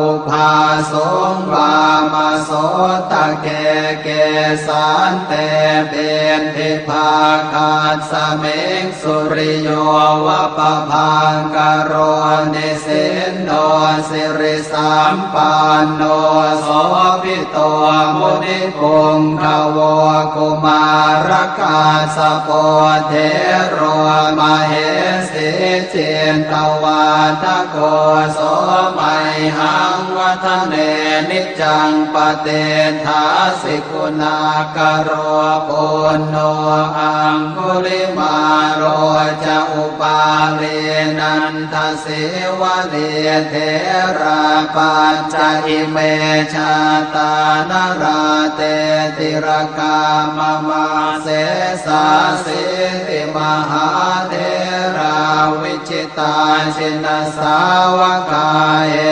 ubhāsuṃ vāmasotake. Kesante piṭṭhibhāgasmiṃ, suriyo va pabhaṅkaro, nisinno siri sampanno, sobhito munipuṅgavo. Kumārakassapo thero, mahesī cittavādako, so mayhaṃ vadane niccaṃ, patiṭṭhāsi guṇākaro. Puṇṇo aṅgulimālo ca, upālī nanda sīvalī, therā pañca ime jātā, nalāṭe tilakā mama. Sesāsīti mahātherā, vijitā jinasāvakā,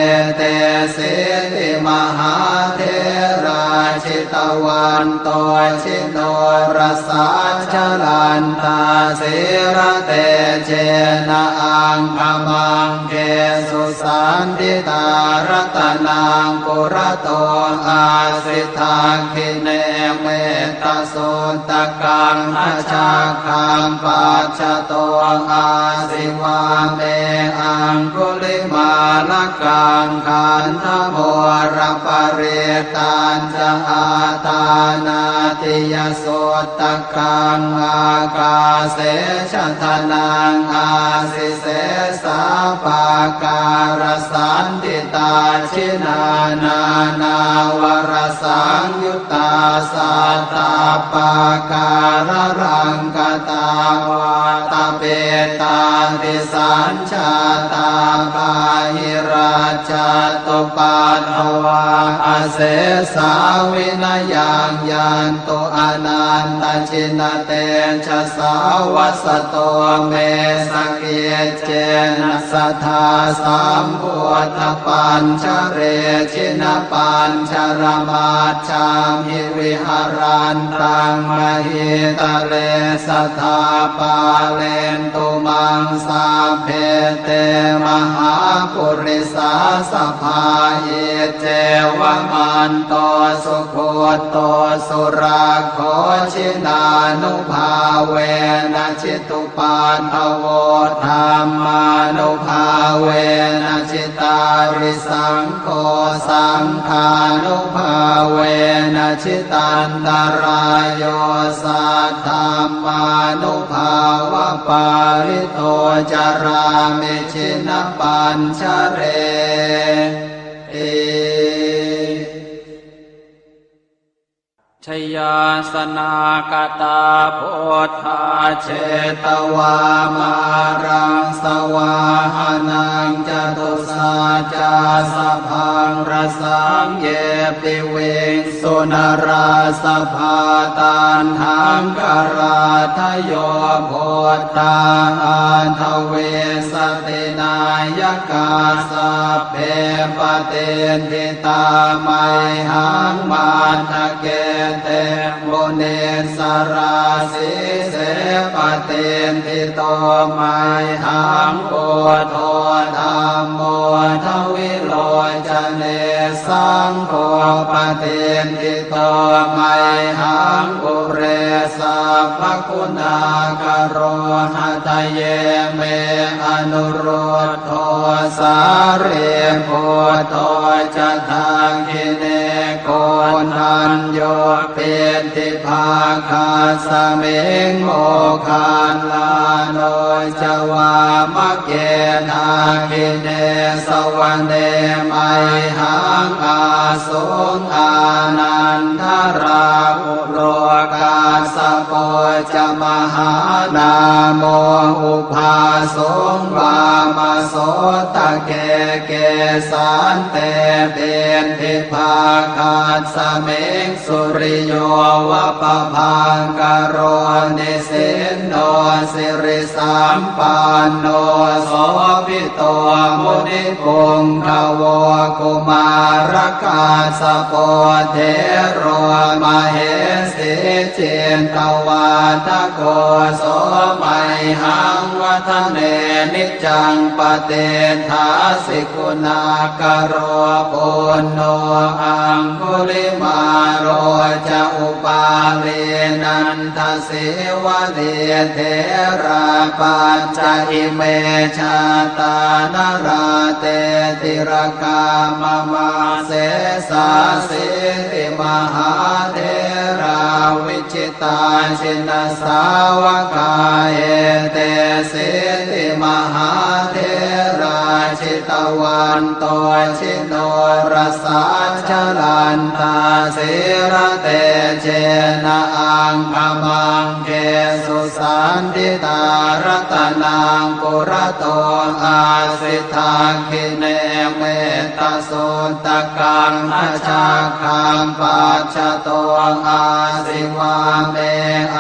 etesīti mahātherā, jitavanto jinorasā, jalantā sīlatejena, aṅgamaṅ gesu saṇṭhitā. Ratanaṃ purato āsi, dakkhiṇe mettasuttakaṃ, dhajaggaṃ pacchato āsi, vāme aṅgulimālakaṃ. Khandhamoraparittañca, āṭānāṭiyasutta kaṃ, ākāse chadanaṃ āsi, sesā pākārasaṇṭhitā. Jinā nānāvarasaṃyuttā, sattappākāralaṅkatā, vātapittādisañjātā, bāhirā Jattupaddavā asesā vinayaṃ yantu anantajinatejasā. Vasato me sakiccena sadā sambuddhapañjare, jinapañjaramajjhamhi viharantaṃ mahītale, sadā pālentu maṃ sabbe te mahāpurisāsabhā. Iccevamanto sugutto surakkho, jinānubhāvena jitu paddavo, dhammānubhāvena jitārisaṅgho, saṅghānubhāvena jitantarāyo, saddhammānubhāvapālito carāmi jinapañjareti. Jayāsanākatā buddhā jetvā māraṃ savāhanaṃ, catusaccāsabhaṃ rasaṃ ye piviṃsu narāsabhā. Taṇhaṅkarādayo buddhā aṭṭhavīsati nāyakā, sabbe patiṭṭhi tā mayhaṃ matthake te munissarā. Sīse patiṭṭhito mayhaṃ buddho dhammo dvilocane, saṅgho patiṭṭhito mayhaṃ ure sabbaguṇākaro. Hadaye me anurud dho sārīputto ca dakkhiṇe, koṇḍañño piṭṭhibhāgasmiṃ moggallāno ca vāmake. Dakkhiṇe savane mayhaṃ ā suṃ ānandarāhulo, kassapo ca mahānāmo ubhāsuṃ vāmasotake. Kesante piṭṭhibhāgasmiṃ suriyo va pabhaṅkaro, nisinno siri sampanno sobhito munipuṅgavo. Kumārakassapo thero mahesī cittavādako, so mayhaṃ vadane niccaṃ patiṭṭhāsi guṇākaro. Puṇṇo aṅgulimālo ca upālī nanda sīvalī, therā pañca ime jātā nalāṭe tilakā mama. Sesāsīti mahātherā vijitā jinasāvakā, etesīti mahātherā jitavanto ji norasā, jalantā sīlatejena aṅgamaṅgesu saṇṭhitā. Ratanaṃ purato āsi dakkhiṇe mettasuttakaṃ, dhajaggaṃ pacchato āsi vāme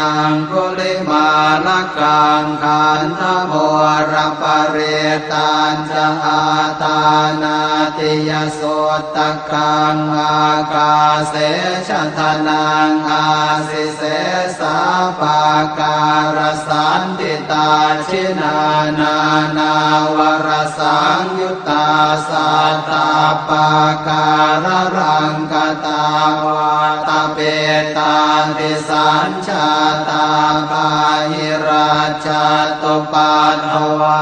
aṅgulimālakaṃ. Khandhamoraparittañ ca āṭānāṭiyasuttakaṃ, ākāse chadanaṃ āsi sesā pākārasaṇṭhitā. Jinā nānāvarasaṃyuttā sattappākāralaṅkatā, vātapittādisañ jātā bāhirajjhattupaddavā,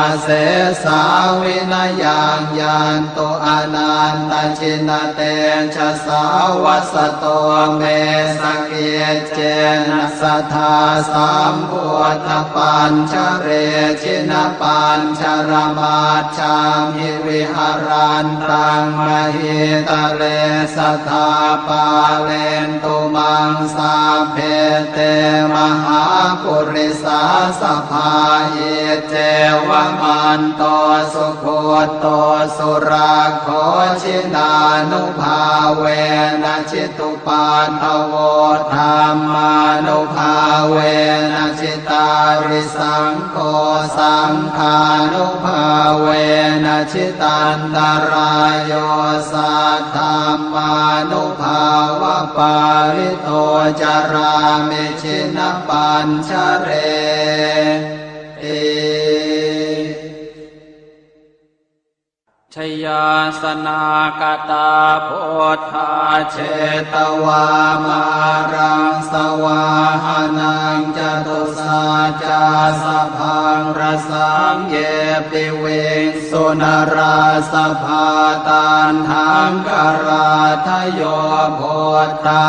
asesā vinayaṃ yantu anantajinatejasā. Vasato me sakiccena Sadā sambuddhapañjare jinapañjaramajjhamhi viharantaṃ mahītale sadā pālentu maṃ sabbe te mahāpurisāsabhā. Iccevamanto sugutto surakkho jinānubhāvena jitu paddavo dhammānubhāvena jitārisaṅgho saṅghānubhāvena jitantarāyo saddhammānubhāvapālito carāmi jinapañjareti. Jayāsanākatā buddhā jetvā māraṃ savāhanaṃ catusaccāsabhaṃ rasaṃ ye piviṃsu narāsabhā. Taṇhaṅkarādayo buddhā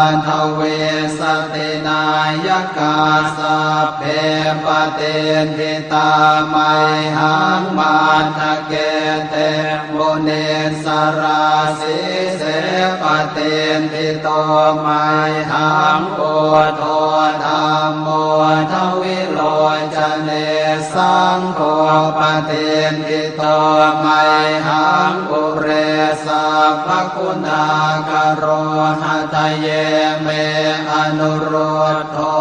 aṭṭhavīsati nāyakā sabbe patiṭṭhi tā mayhaṃ matthake te munissarā. Sīse patiṭṭhito mayhaṃ buddho dhammo dvilocane saṅgho patiṭṭhito mayhaṃ ure sabbaguṇākaro. Hadaye me anurud dho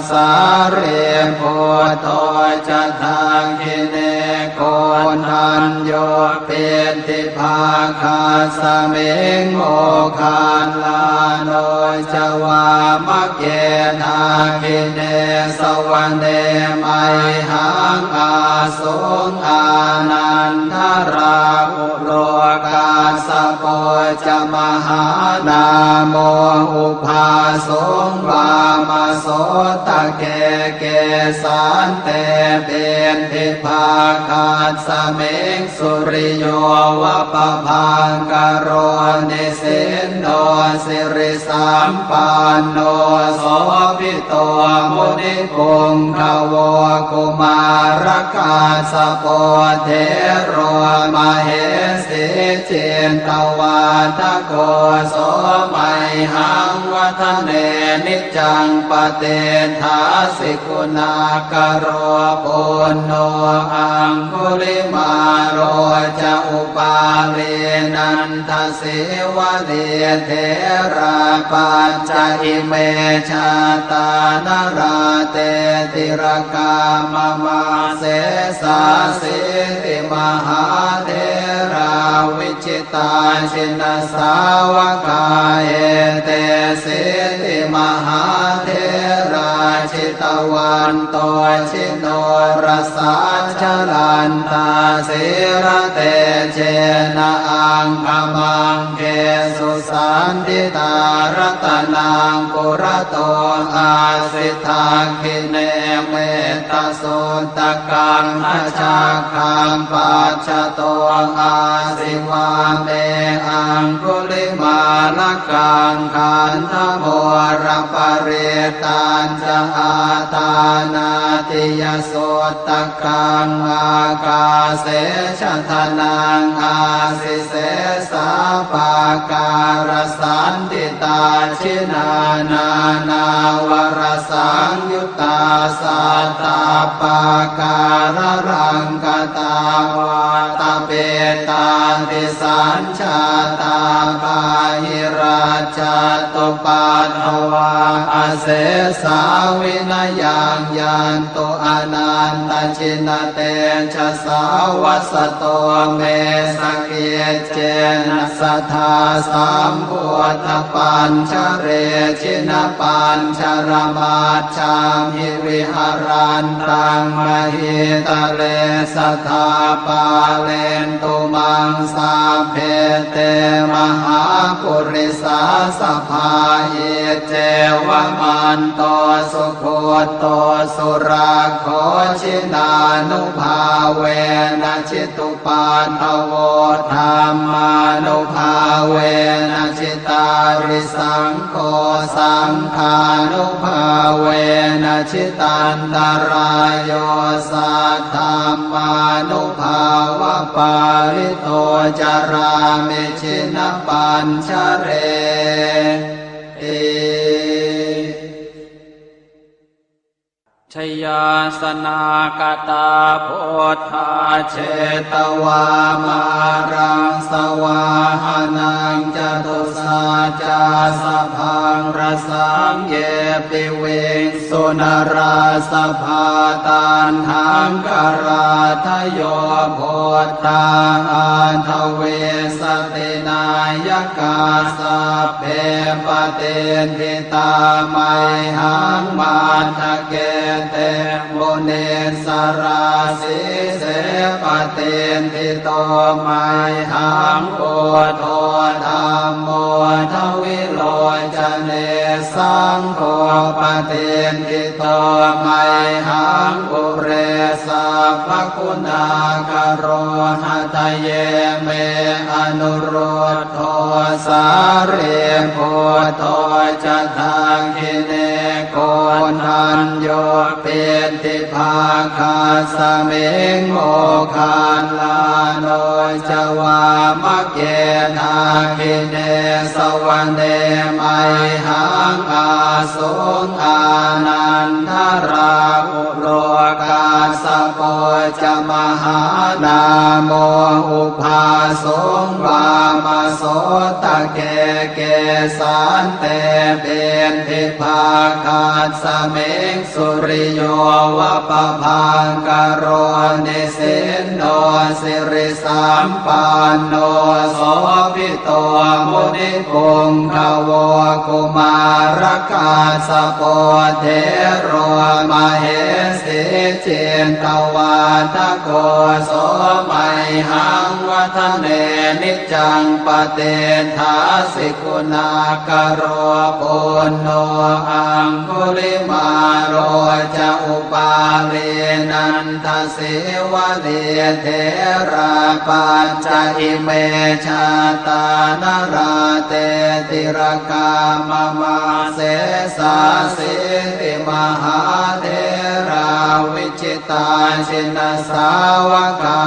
sārīputto ca dakkhiṇe koṇḍañño piṭṭhibhāgasmiṃ moggallāno ca vāmake. Dakkhiṇe savane mayhaṃ āsuṃ ānandarāhu lo kassapo ca mahānāmo ubhāsuṃ vāmasotake. Kesante piṭṭhibhāgasmiṃ suriyo va pabhaṅkaro nisinno siri sampanno sobhito munipuṅgavo. Kumārakassapo thero mahesī cittavādako so mayhaṃ vadane niccaṃ patiṭṭhāsi guṇākaro. Puṇṇo aṅgulimālo ca upālī nanda sīvalī therā pañca ime jātā nalāṭe tilakā mama. Sesāsīti mahātherā vijitā jinasāvakā etesīti mahātherā jitavanto ji norasā jalantā sīlatejena aṅgamaṅgesu saṇṭhitā. Ratanaṃ purato āsi dakkhiṇe mettasuttakaṃ dhajaggaṃ pacchato āsi vāme aṅgulimālakaṃ. Khandhamoraparittañ ca āṭānāṭiyasuttakaṃ ākāse chadanaṃ āsi sesā pākārasaṇṭhitā. Jinā nānāvarasaṃyuttā sattappākāralaṅkatā vātapittādisañ jātā bāhirajjhattupaddavā asesā vinayaṃ yantu anantajinatejasā. Vasato me sakiccena sadā sambuddhapañjare jinapañjaramaj jhamhi viharantaṃ mahītale sadā pālentu maṃ sabbe te mahāpurisā sabhā. Iccevamanto sugutto surakkho, jinānubhāvena jitupaddavo, dhammānubhāvena jitārisaṅgho, saṅghānubhāvena jitantarāyo, saddhammānubhāvapālito carāmi jinapañjareti. Jayāsanākatā buddhā jetvā māraṃ savāhanaṃ, catusaccāsabhaṃ rasaṃ ye piviṃsu narāsabhā. Taṇhaṅkarādayo buddhā aṭṭhavīsati nāyakā, sabbe patiṭṭhi tā mayhaṃ matthake te munissarā. Sīse patiṭṭhito mayhaṃ buddho dhammo dvilocane, saṅgho patiṭṭhito mayhaṃ ure sabbaguṇākaro. Hadaye me anurud dho sārīputto ca dakkhiṇe, koṇḍañño piṭṭhibhāgasmiṃ moggallāno ca vāmake. Dakkhiṇe savane mayhaṃ ā suṃ ānandarāhulo, kassapo ca mahānāmo ubhāsuṃ vāmasotake. Kesante piṭṭhibhāgasmiṃ suriyo va pabhaṅkaro, nisinno siri sampanno sobhito munipuṅgavo. Kumārakassapo thero mahesī cittavādako, so mayhaṃ vadane niccaṃ patiṭṭhāsi guṇākaro. Puṇṇo aṅgulimālo ca upālī nanda sīvalī, therā pañca ime jātā nalāṭe tilakā mama. Sesāsīti mahātherā vijitā jinasāvakā,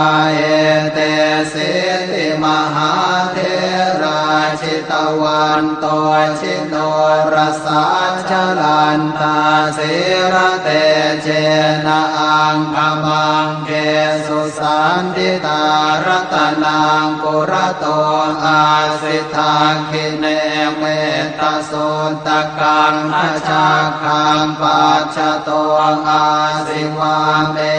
etesīti mahātherā jitavanto jinorasā, jalantā sīlatejena aṅgamaṅ gesu saṇṭhitā. Ratanaṃ purato āsi dakkhiṇe mettasuttakaṃ, dhajaggaṃ pacchato āsi vāme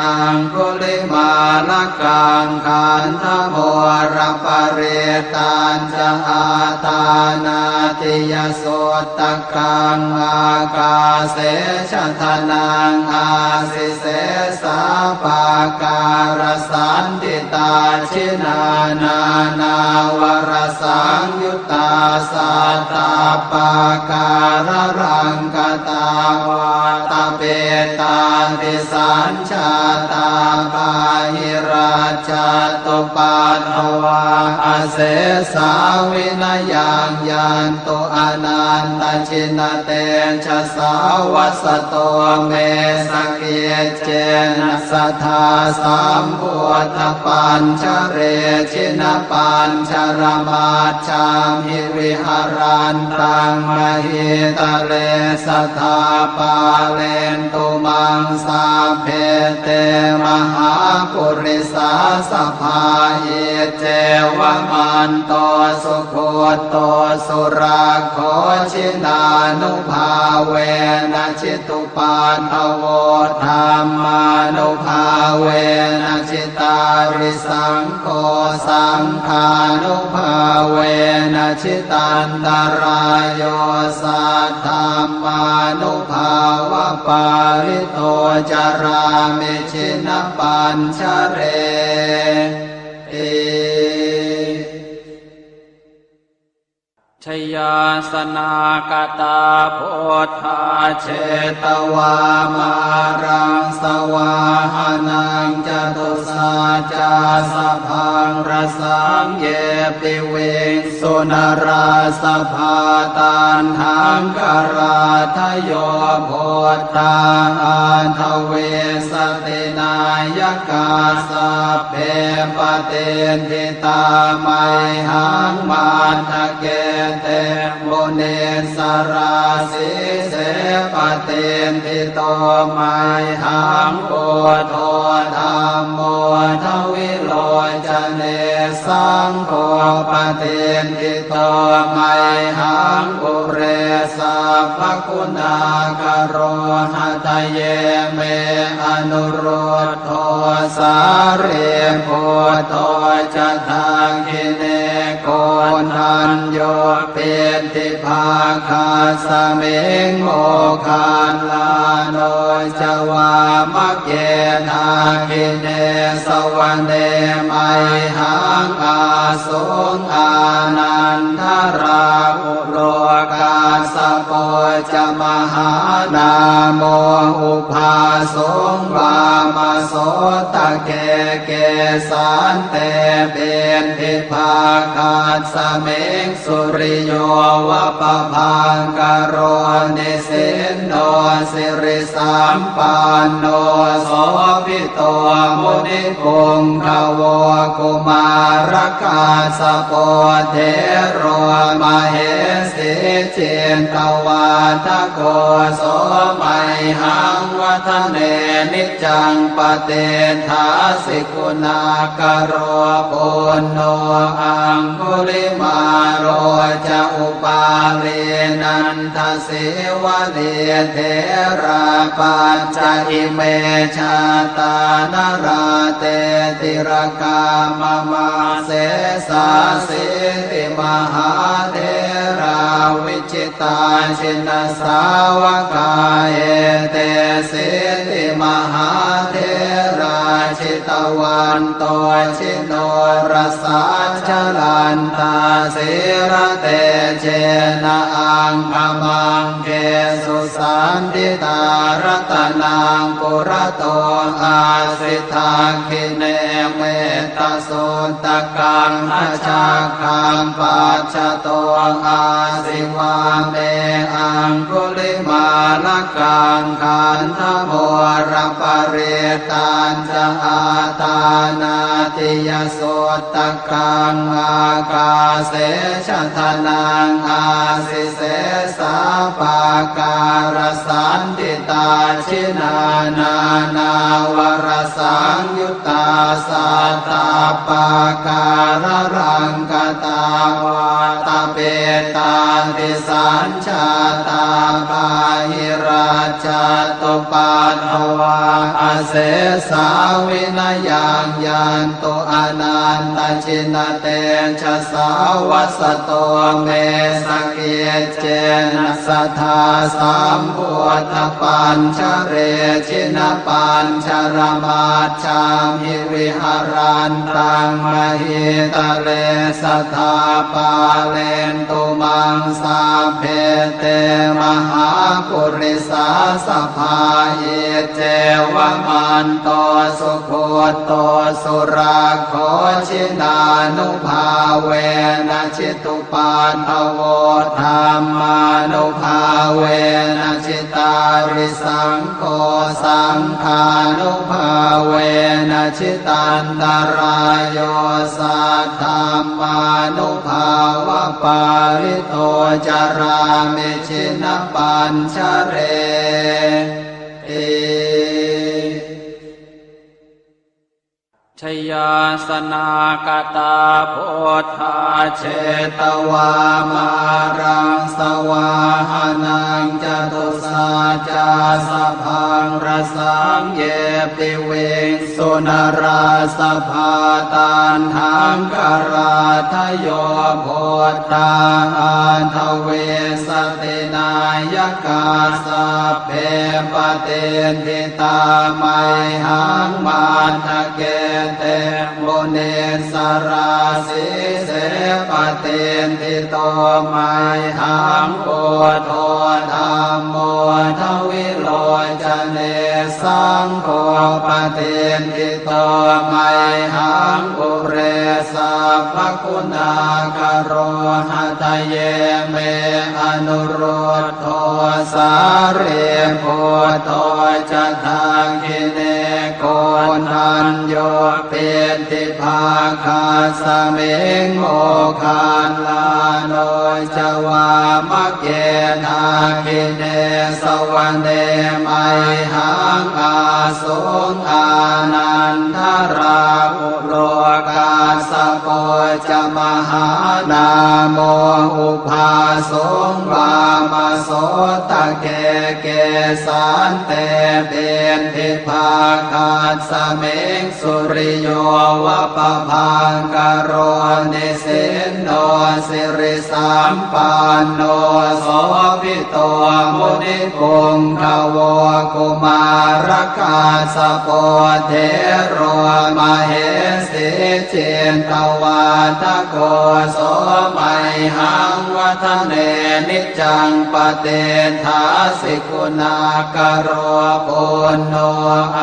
aṅgulimālakaṃ. Khandhamoraparittañca āṭānāṭiyasutta kaṃ, ākāse chadanaṃ āsi sesā pākārasaṇṭhitā. Jinā nānāvarasaṃyuttā sattappākāralaṅkatā, vātapittādisañ jātā bāhirajjhattupaddavā, asesā vinayaṃ yantu anantajinatejasā. Vasato me sakiccena sadā sambuddhapañjare, jinapañjaramaj jhamhi viharantaṃ mahītale, sadā pālentu maṃ sabbe te mahāpurisāsabhā. Iccevamanto sugutto surakkho, jinānubhāvena jitu paddavo, dhammānubhāvena jitārisaṅgho, saṅghānubhāvena jitantarāyo, saddhammānubhāvapālito carāmi jinapañjareti. Jayāsanāgatā buddhā jetvā māraṃ savāhanaṃ, catusaccāsabhaṃ rasaṃ ye piviṃsu narāsabhā. Taṇhaṅkarādayo buddhā aṭṭhavīsati nāyakā, sabbe patiṭṭhi tā mayhaṃ matthake te munissarā. Sīse patiṭṭhito mayhaṃ buddho dhammo dvilocane, saṅgho patiṭṭhito mayhaṃ ure sabbaguṇākaro. Hadaye me anurud dho sārīputto ca dakkhiṇe, koṇḍañño piṭṭhibhāgasmiṃ moggallāno ca vāmake. Dakkhiṇe savane mayhaṃ āsuṃ ānandarāhu lo, kassapo ca mahānāmo ubhāsuṃ vāmasotake. Kesante piṭṭhibhāgasmiṃ suriyo va pabhaṅkaro, nisinno siri sampanno sobhito munipuṅgavo. Kumārakassapo thero mahesī cittavādako, so mayhaṃ vadane niccaṃ patiṭṭhāsi guṇākaro. Puṇṇo aṅgulimālo ca upālī nanda sīvalī, therā pañca ime jātā nalāṭe tilakā mama. Sesāsīti mahātherā vijitā jinasāvakā, etesīti mahātherā jitavanto ji norasā, jalantā sīlatejena aṅgamaṅgesu saṇṭhitā. Ratanaṃ purato āsi dakkhiṇe mettasuttakaṃ, dhajaggaṃ pacchato āsi vāme aṅgulimālakaṃ. Khandhamoraparittañ ca āṭānāṭiyasuttakaṃ, ākāse chadanaṃ āsi sesā pākārasaṇṭhitā. Jinā nānāvarasaṃyuttā sattappākāralaṅkatā, vātapittādisañ jātā bāhirajjhattupaddavā, asesā vinayaṃ yantu anantajinatejasā. Vasato me sakiccena sadā sambuddhapañjare, jinapañjaramaj jhamhi viharantaṃ mahītale, sadā pālentu maṃ sabbe te mahāpurisāsabhā. Iccevamanto sugutto surakkho, jinānubhāvena jitu paddavo, dhammānubhāvena jitārisaṅgho, saṅghānubhāvena jitantarāyo, saddhammānubhāvapālito carāmi jinapañjareti. Jayāsanāgatā buddhā jetvā māraṃ savāhanaṃ, catusaccāsabhaṃ rasaṃ ye piviṃsu narāsabhā. Taṇhaṅkarādayo buddhā aṭṭhavīsati nāyakā, sabbe patiṭṭhi tā mayhaṃ matthake te munissarā. Sīse patiṭṭhito mayhaṃ buddho dhammo dvilocane, saṅgho patiṭṭhito mayhaṃ ure sabbaguṇākaro. Hadaye me anurud dho sārīputto ca dakkhiṇe, koṇḍañño piṭṭhibhāgasmiṃ moggallāno ca vāmake. Dakkhiṇe savane mayhaṃ āsuṃ ānandarāhu lo, kassapo ca mahānāmo ubhāsuṃ vāmasotake. Kesante piṭṭhibhāgasmiṃ suriyo va pabhaṅkaro, nisinno siri sampanno sobhito munipuṅgavo. Kumārakassapo thero mahesī cittavādako, so mayhaṃ vadane niccaṃ patiṭṭhāsi guṇākaro. Puṇṇo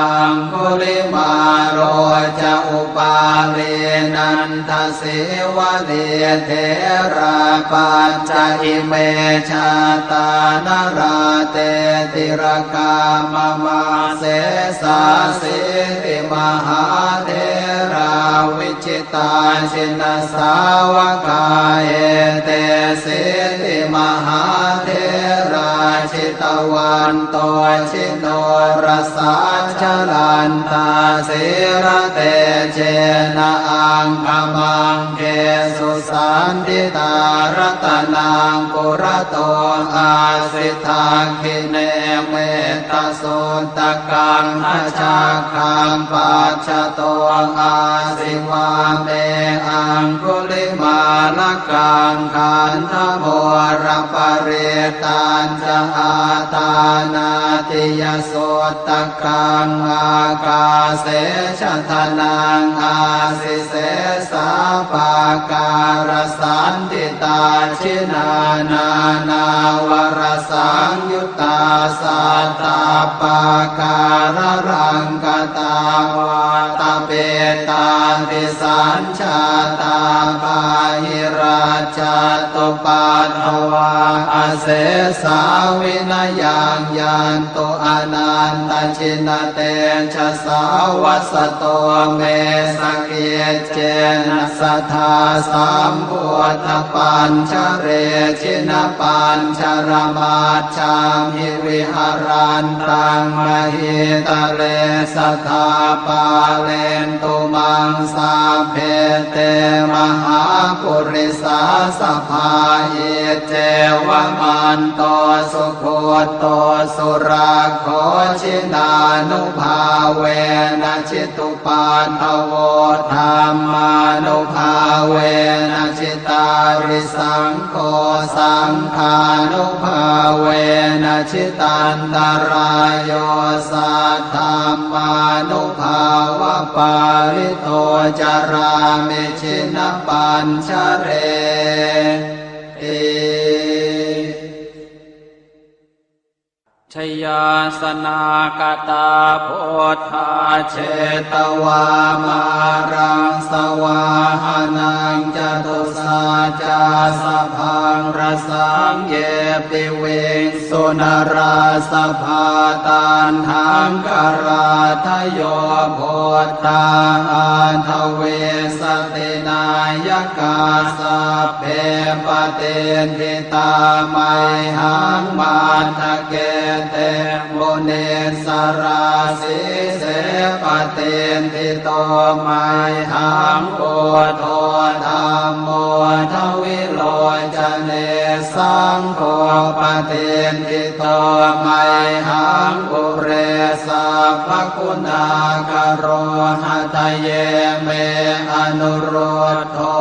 aṅgulimālo ca upālī nanda sīvalī, therā pañca ime jātā nalāṭe tilakā mama. Sesāsīti mahātherā vijitā jinasāvakā, etesīti mahātherā jitavanto ji norasā, jalantā sīlatejena aṅgamaṅgesu saṇṭhitā. Ratanaṃ purato āsi dakkhiṇe mettasuttakaṃ, dhajaggaṃ pacchato āsi vāme aṅgulimālakaṃ. Khandhamoraparittañ ca āṭānāṭiyasuttakaṃ, ākāse chadanaṃ āsi sesā pākārasaṇṭhitā. Jinā nānāvarasaṃyuttā sattappākāralaṅkatā, vātapittādisañ jātā bāhirajjhattupaddavā, asesā vinayaṃ yantu anantajinatejasā. Vasato me sakiccena sadā sambuddhapañjare, jinapañjaramaj jhamhi viharantaṃ mahītale, sadā pālentu maṃ sabbe te mahāpurisāsabhā. Iccevamanto sugutto surakkho, jinānubhāvena jitu paddavo, dhammānubhāvena jitārisaṅgho, saṅghānubhāvena jitantarāyo, saddhammānubhāvapālito carāmi jinapañjareti. Jayāsanākatā buddhā jetvā māraṃ savāhanaṃ, catusaccāsabhaṃ rasaṃ ye piviṃsu narāsabhā. Taṇhaṅkarādayo buddhā aṭṭhavīsati nāyakā, sabbe patiṭṭhi tā mayhaṃ matthake te munissarā. Sīse patiṭṭhito mayhaṃ buddho dhammo dvilocane, Saṅgho patiṭṭhito mayhaṃ ure sabbaguṇākaro. Hadaye me anuruddho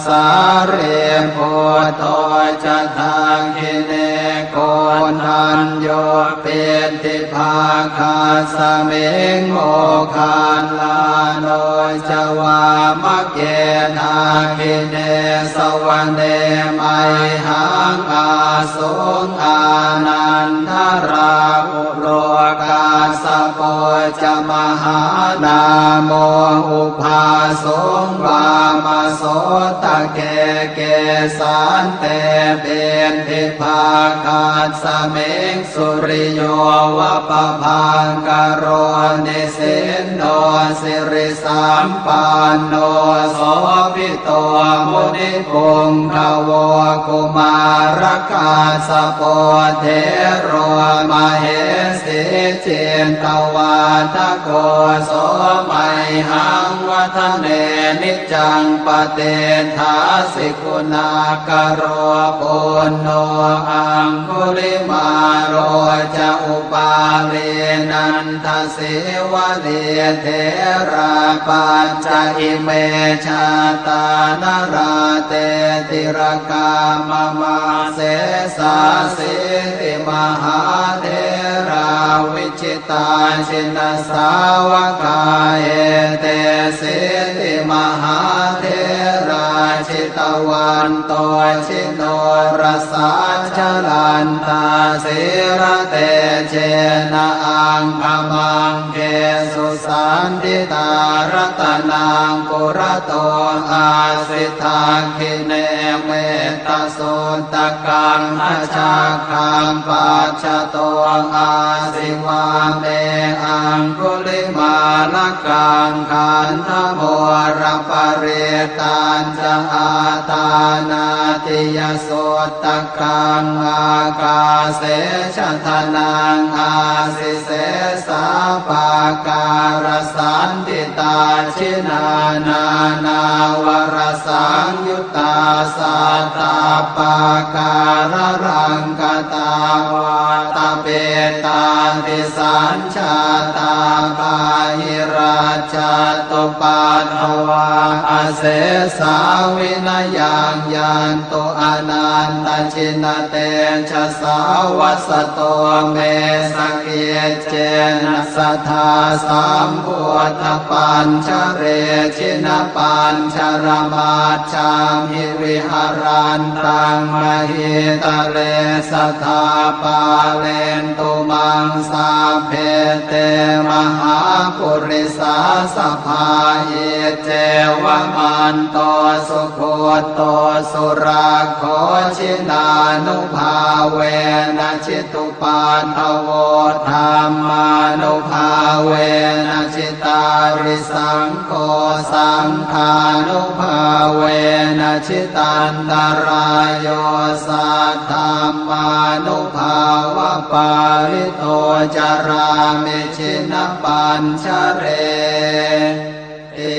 sārīputto ca dakkhiṇe, koṇḍañño piṭṭhibhāgasmiṃ moggallāno ca vāmake. Dakkhiṇe savane mayhaṃ āsuṃ ānandarāhulo, kassapo ca mahānāmo ubhāsuṃ vāmasotake. Kesante piṭṭhibhāgasmiṃ suriyo va pabhaṅkaro, nisinno sirisampanno sobhito munipuṅgavo. Kumārakassapo thero mahesī cittavādako, so mayhaṃ vadane niccaṃ patiṭṭhāsi guṇākaro. Puṇṇo aṅgulimālo ca upālī nandasīvalī, therā pañca ime jātā nalāṭe tilakā mama. Sesāsīti mahātherā vi jitā jinasāvakā, etesīti mahātherā jitavanto jinorasā, jalantā sīlatejena aṅgamaṅgesu saṇṭhitā. Ratanaṃ purato āsi dakkhiṇe metta suttakaṃ, dhajaggaṃ pacchato āsi vāme aṅgulimālakaṃ. Khandhamoraparittañca āṭānāṭiyasuttakaṃ, ākāse chadanaṃ āsi sesā pākārasaṇṭhitā. Jinā nānāvarasaṃyu ttā sattappākāralaṅkatā, vātapittādisañjātā bāhirajjhattupaddavā, asesā vinayaṃ yantu anantajinatejasā. Vasato me sakiccena sadā sambuddhapañjare, jinapañjaramaj jhamhi viharantaṃ mahītale, sadā pālentu maṃ sabbe te mahāpurisāsabhā. Iccevamanto sugutto surakkho, jinānubhāvena jitu paddavo, dhammānubhāvena jitārisaṅgho, saṅghānubhāvena jitantarāyo, saddhammānubhāvapālito carāmi jinapañjareti.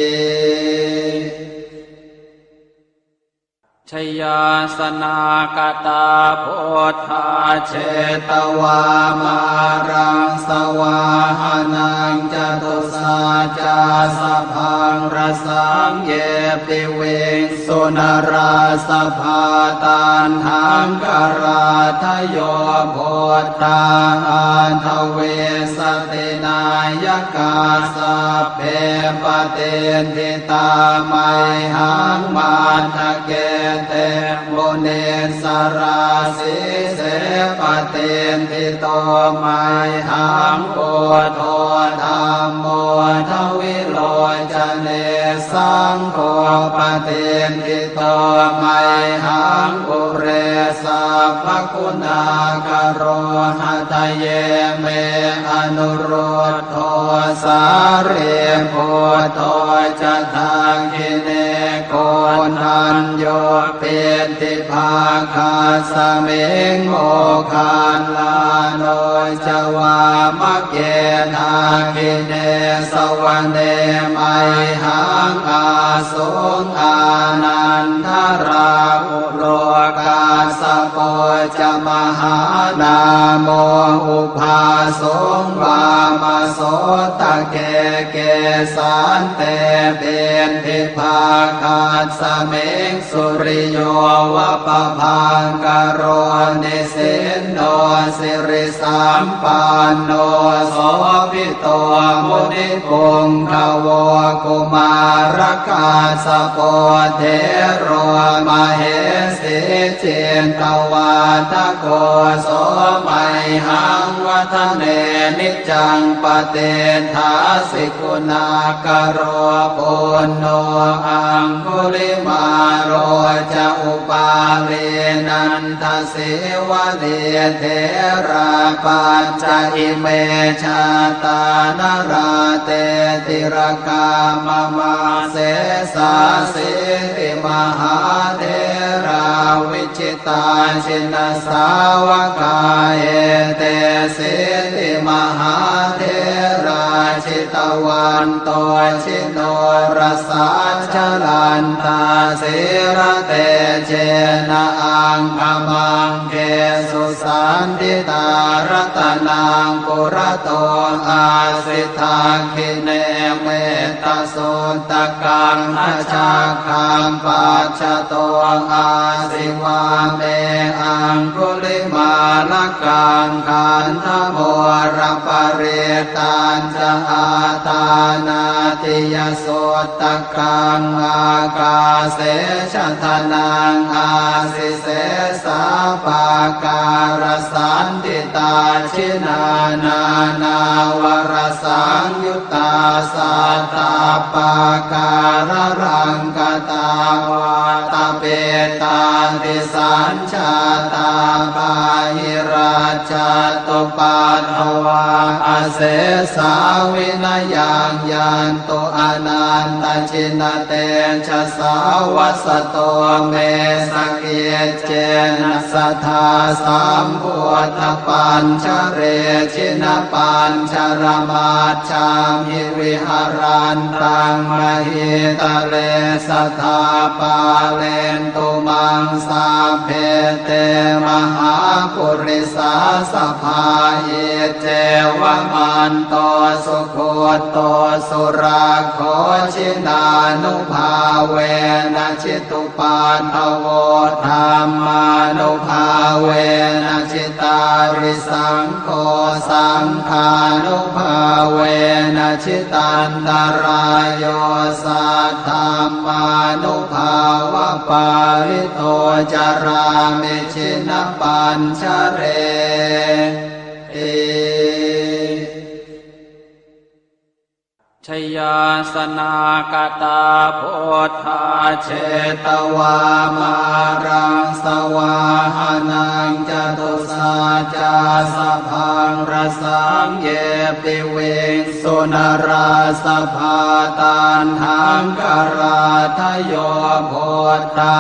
Jayāsanākatā buddhā jetvā māraṃ savāhanaṃ, catusaccāsabhaṃ rasaṃ ye piviṃsu narāsabhā. Taṇhaṅkarādayo buddhā aṭṭhavīsati nāyakā, sabbe patiṭṭhi tā mayhaṃ matthake te munissarā. Sīse patiṭṭhito mayhaṃ buddho dhammo dvilocane, saṅgho patiṭṭhito mayhaṃ ure sabbaguṇākaro. Hadaye me anurud dho sārīputto ca dakkhiṇe, koṇḍañño piṭṭhibhāgasmiṃ moggallāno ca vāmake. Dakkhiṇe savane mayhaṃ āsuṃ ānandarāhulo, kassapo ca mahānāmo ubhāsuṃ vāmasotake. Kesante piṭṭhibhāgasmiṃ suriyo va pabhaṅkaro, nisinno sirisampanno sobhito munipuṅgavo. Kumārakassapo thero mahesī cittavādako, so mayhaṃ vadane niccaṃ patiṭṭhāsi guṇākaro. Puṇṇo aṅgulimālo ca upālī nandasīvalī, therā pañca ime jātā nalāṭe tilakā mama. Sesāsīti mahātherā viji tā jinasāvakā, etesīti mahātherā jitavanto jinorasā, jalantā sīlatejena aṅgamaṅgesu saṇṭhitā. Ratanaṃ purato āsi dakkhiṇe metta suttakaṃ, dhajaggaṃ pacchato āsi vāme aṅgulimālakaṃ. Khandhamoraparittañca āṭānāṭiyasuttakaṃ, ākāse chadanaṃ āsi sesā pākārasaṇṭhitā. Jinā nānāvarasaṃyu ttā sattappākāralaṅkatā, vātapittādisañjātā bāhirajjhattupaddavā, asesā vinayaṃ yantu anantajinatejasā. Vasato me sakic cena sadā sambuddhapañjare, jinapañjaramajjhamhi viharantaṃ mahītale, sadā pālentu maṃ sabbe te mahāpurisāsabhā. Iccevamanto sugutto surakkho, jinānubhāvena jitu paddavo, dhammānubhāvena jitārisaṅgho, saṅghānubhāvena jitantarāyo, saddhammānubhāvapālito carāmi jinapañjareti. Jayāsanāgatā buddhā jetvā māraṃ savāhanaṃ, catusaccāsabhaṃ rasaṃ ye piviṃsu narāsabhā. Taṇhaṅkarādayo buddhā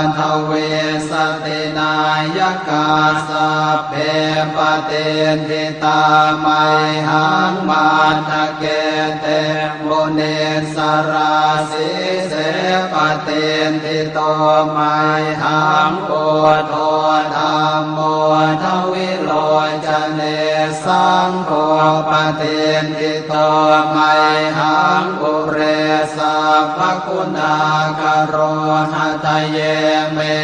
aṭṭhavīsati nāyakā, sabbe patiṭṭhi tā mayhaṃ matthake te munissarā. Sīse patiṭṭhito mayhaṃ buddho dhammo dvilocane, saṅgho patiṭṭhito mayhaṃ ure sabbaguṇākaro. Hadaye me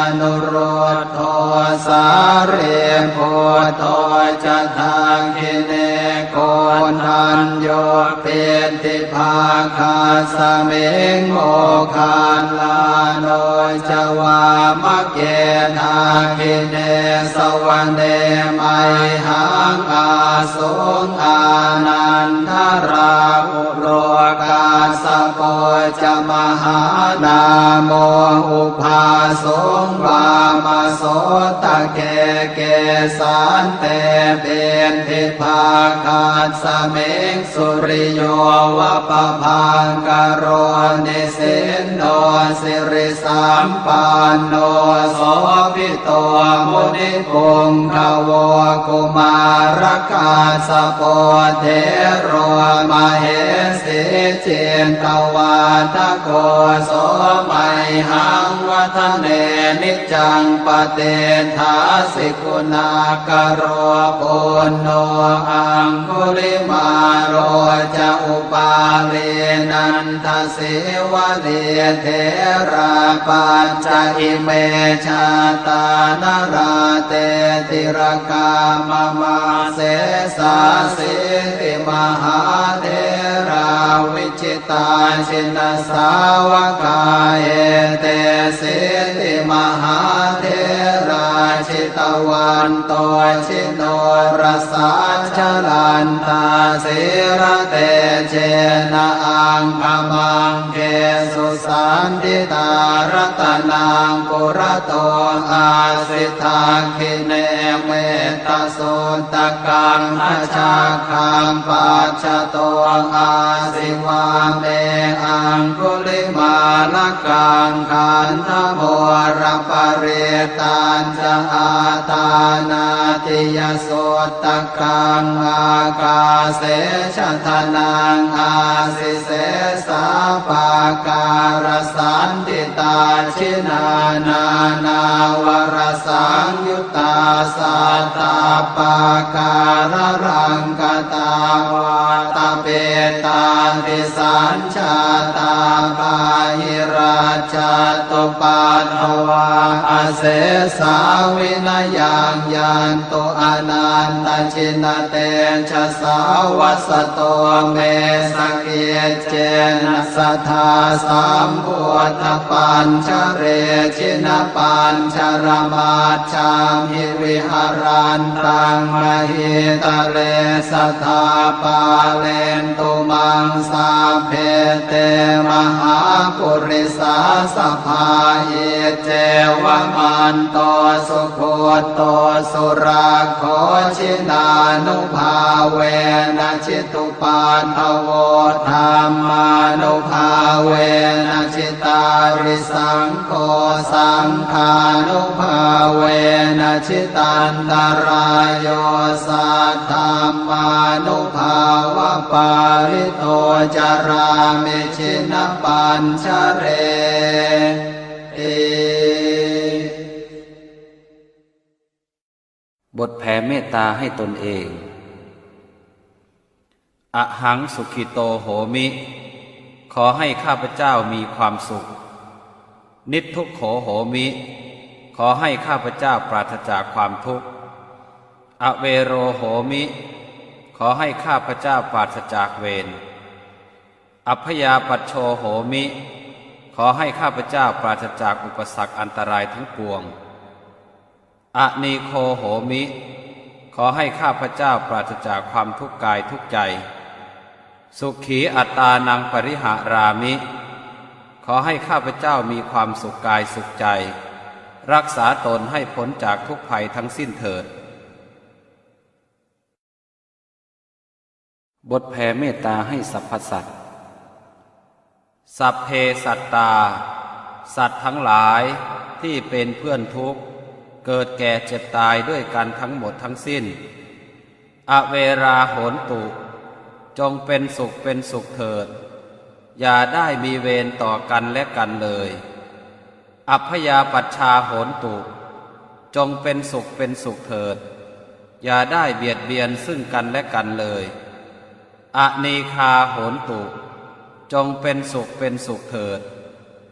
anurud dho sārīputto ca dakkhiṇe, koṇḍañño piṭṭhibhāgasmiṃ moggallāno ca vāmake. Dakkhiṇe savane mayhaṃ āsuṃ ānandarāhulo, kassapo ca mahānāmo ubhāsuṃ vāmasotake. Kesante piṭṭhibhāgasmiṃ suriyo va pabhaṅkaro, nisinno sirisampanno sobhi to munipuṅgavo. Kumārakassapo thero mahesī cittavādako, so mayhaṃ vadane niccaṃ patiṭṭhāsi guṇākaro. Puṇṇo aṅgulimālo ca upālī nanda sīvalī, therā pañca ime jātā nalāṭe tilakā mama. Sesāsīti mahātherā vijitā jinasāvakā, etesīti mahātherā jitavanto jinorasā, jalantā sīlatejena aṅgamaṅ gesu saṇṭhitā. Ratanaṃ purato āsi dakkhiṇe mettasuttakaṃ, dhajaggaṃ pacchato āsi vāme aṅgulimālakaṃ. Khandhamoraparittañ ca āṭānāṭiyasuttakaṃ, ākāse chadanaṃ āsi sesā pākārasaṇṭhitā. Jinā nānāvarasaṃyuttā sattappākāralaṅkatā, vātapittādisañ jātā bāhirajjhattupaddavā, asesā vinayaṃ yantu anantajinatejasā. Vasato me sakiccena sadā sambuddhapañjare, jinapañjaramaj jhamhi viharantaṃ mahītale, sadā pālentu maṃ sabbe te mahāpurisāsabhā. Iccevamanto sugutto surakkho, jinānubhāvena jitu paddavo, dhammānubhāvena jitārisaṅgho, saṅghānubhāvena jitantarāyo, saddhammānubhāvapālito carāmi jinapañjareti. บทแผ่เมตตาให้ตนเอง Ahaṃ sukhito homi ขอให้ข้าพเจ้ามีความสุข Niddukkho homi ขอให้ข้าพเจ้าปราศจากความทุกข์ Avero homi ขอให้ข้าพเจ้าปราศจากเวร Abyāpajjho homi ขอให้ข้าพเจ้าปราศจากอุปสรรคอันตรายทั้งปวง Anīgho homi ขอให้ข้าพเจ้าปราศจากความทุกข์กายทุกข์ใจ Sukhī attānaṃ pariharāmi ขอให้ข้าพเจ้ามีความสุขกายสุขใจ รักษาตนให้พ้นจากทุกข์ภัยทั้งสิ้นเถิด บทแผ่เมตตาให้สรรพสัตว์ Sabbe sattā สัตว์ทั้งหลายที่เป็นเพื่อนทุกข์ เกิดแก่เจ็บตายด้วยกันทั้งหมดทั้งสิ้น Averā hontu จงเป็นสุขเป็นสุขเถิด อย่าได้มีเวรต่อกันและกันเลย Abyāpajjhā hontu จงเป็นสุขเป็นสุขเถิด อย่าได้เบียดเบียนซึ่งกันและกันเลย Anīghā hontu จงเป็นสุขเป็นสุขเถิด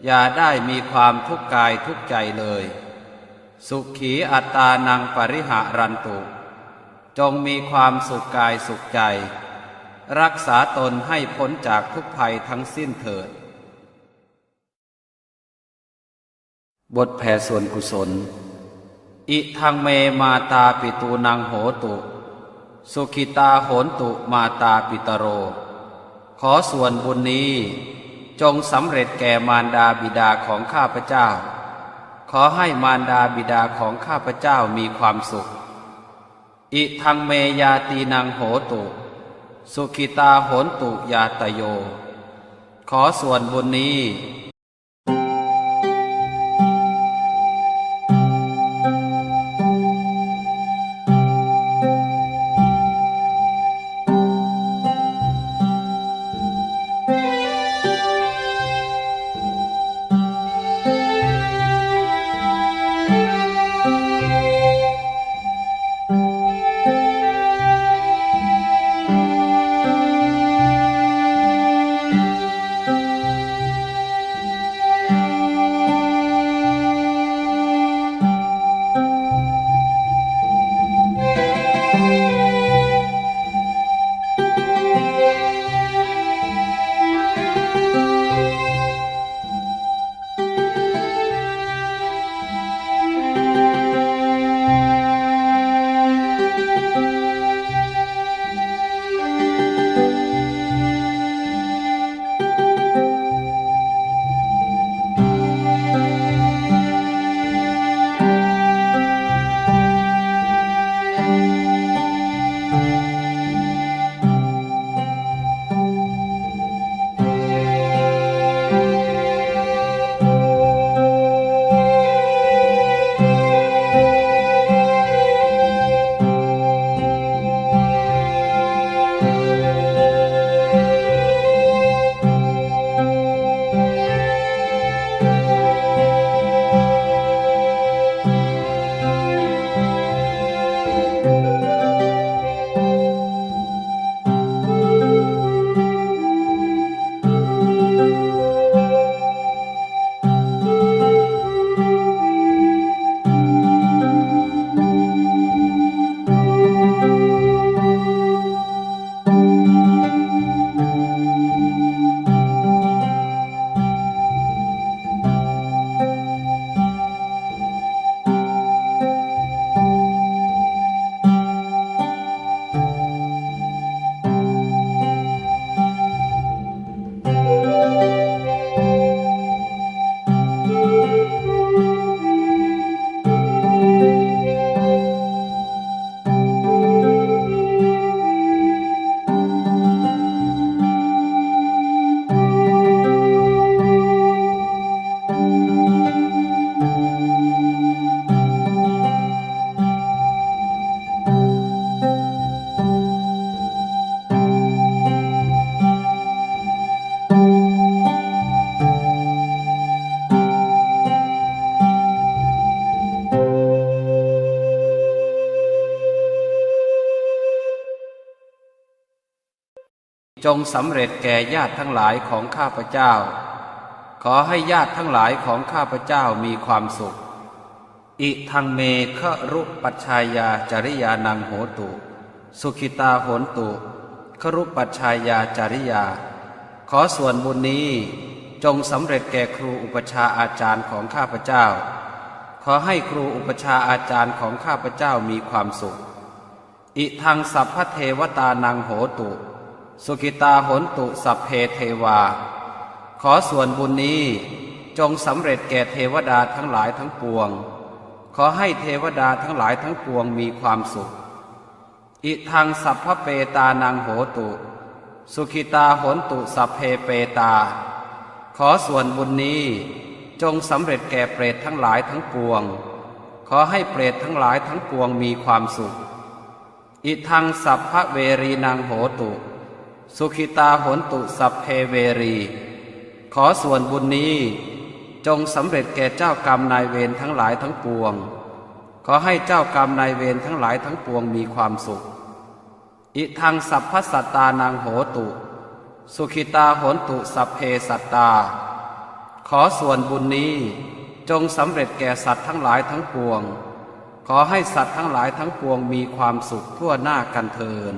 อย่าได้มีความทุกข์กายทุกข์ใจเลย Sukhī attānaṃ pariharantu จงมีความสุขกายสุขใจ รักษาตนให้พ้นจากทุกข์ภัยทั้งสิ้นเถิด บทแผ่ส่วนกุศล Idaṃ me mātāpitūnaṃ hotu, sukhitā hontu mātāpitaro. ขอส่วนบุญนี้ จงสำเร็จแก่มารดาบิดาของข้าพเจ้า ขอให้มารดาบิดาของข้าพเจ้ามีความสุข Idaṃ me ñātīnaṃ hotu, sukhitā hontu ñātayo. ขอส่วนบุญนี้ จงสำเร็จแก่ญาติทั้งหลายของข้าพเจ้า ขอให้ญาติทั้งหลายของข้าพเจ้ามีความสุข Idaṃ me garūpajjhāyācariyānaṃ hotu, sukhitā hontu garūpajjhāyācariyā. ขอส่วนบุญนี้จงสำเร็จแก่ครูอุปัชฌาย์อาจารย์ของข้าพเจ้า ขอให้ครูอุปัชฌาย์อาจารย์ของข้าพเจ้ามีความสุข Idaṃ sabbadevatānaṃ hotu, sukhitā hontu sabbe devā. ขอส่วนบุญนี้จงสำเร็จแก่เทวดาทั้งหลายทั้งปวง ขอให้เทวดาทั้งหลายทั้งปวงมีความสุข Idaṃ sabbapetānaṃ hotu, sukhitā hontu sabbe petā. ขอส่วนบุญนี้จงสำเร็จแก่เปรตทั้งหลายทั้งปวง ขอให้เปรตทั้งหลายทั้งปวงมีความสุข Idaṃ sabbaverīnaṃ hotu, sukhitā hontu sabbe verī. ขอส่วนบุญนี้จงสำเร็จแก่เจ้ากรรมนายเวรทั้งหลายทั้งปวง ขอให้เจ้ากรรมนายเวรทั้งหลายทั้งปวงมีความสุข Idaṃ sabbasattānaṃ hotu, sukhitā hontu sabbe sattā. ขอส่วนบุญนี้จงสำเร็จแก่สัตว์ทั้งหลายทั้งปวง ขอให้สัตว์ทั้งหลายทั้งปวงมีความสุขทั่วหน้ากันเทอญ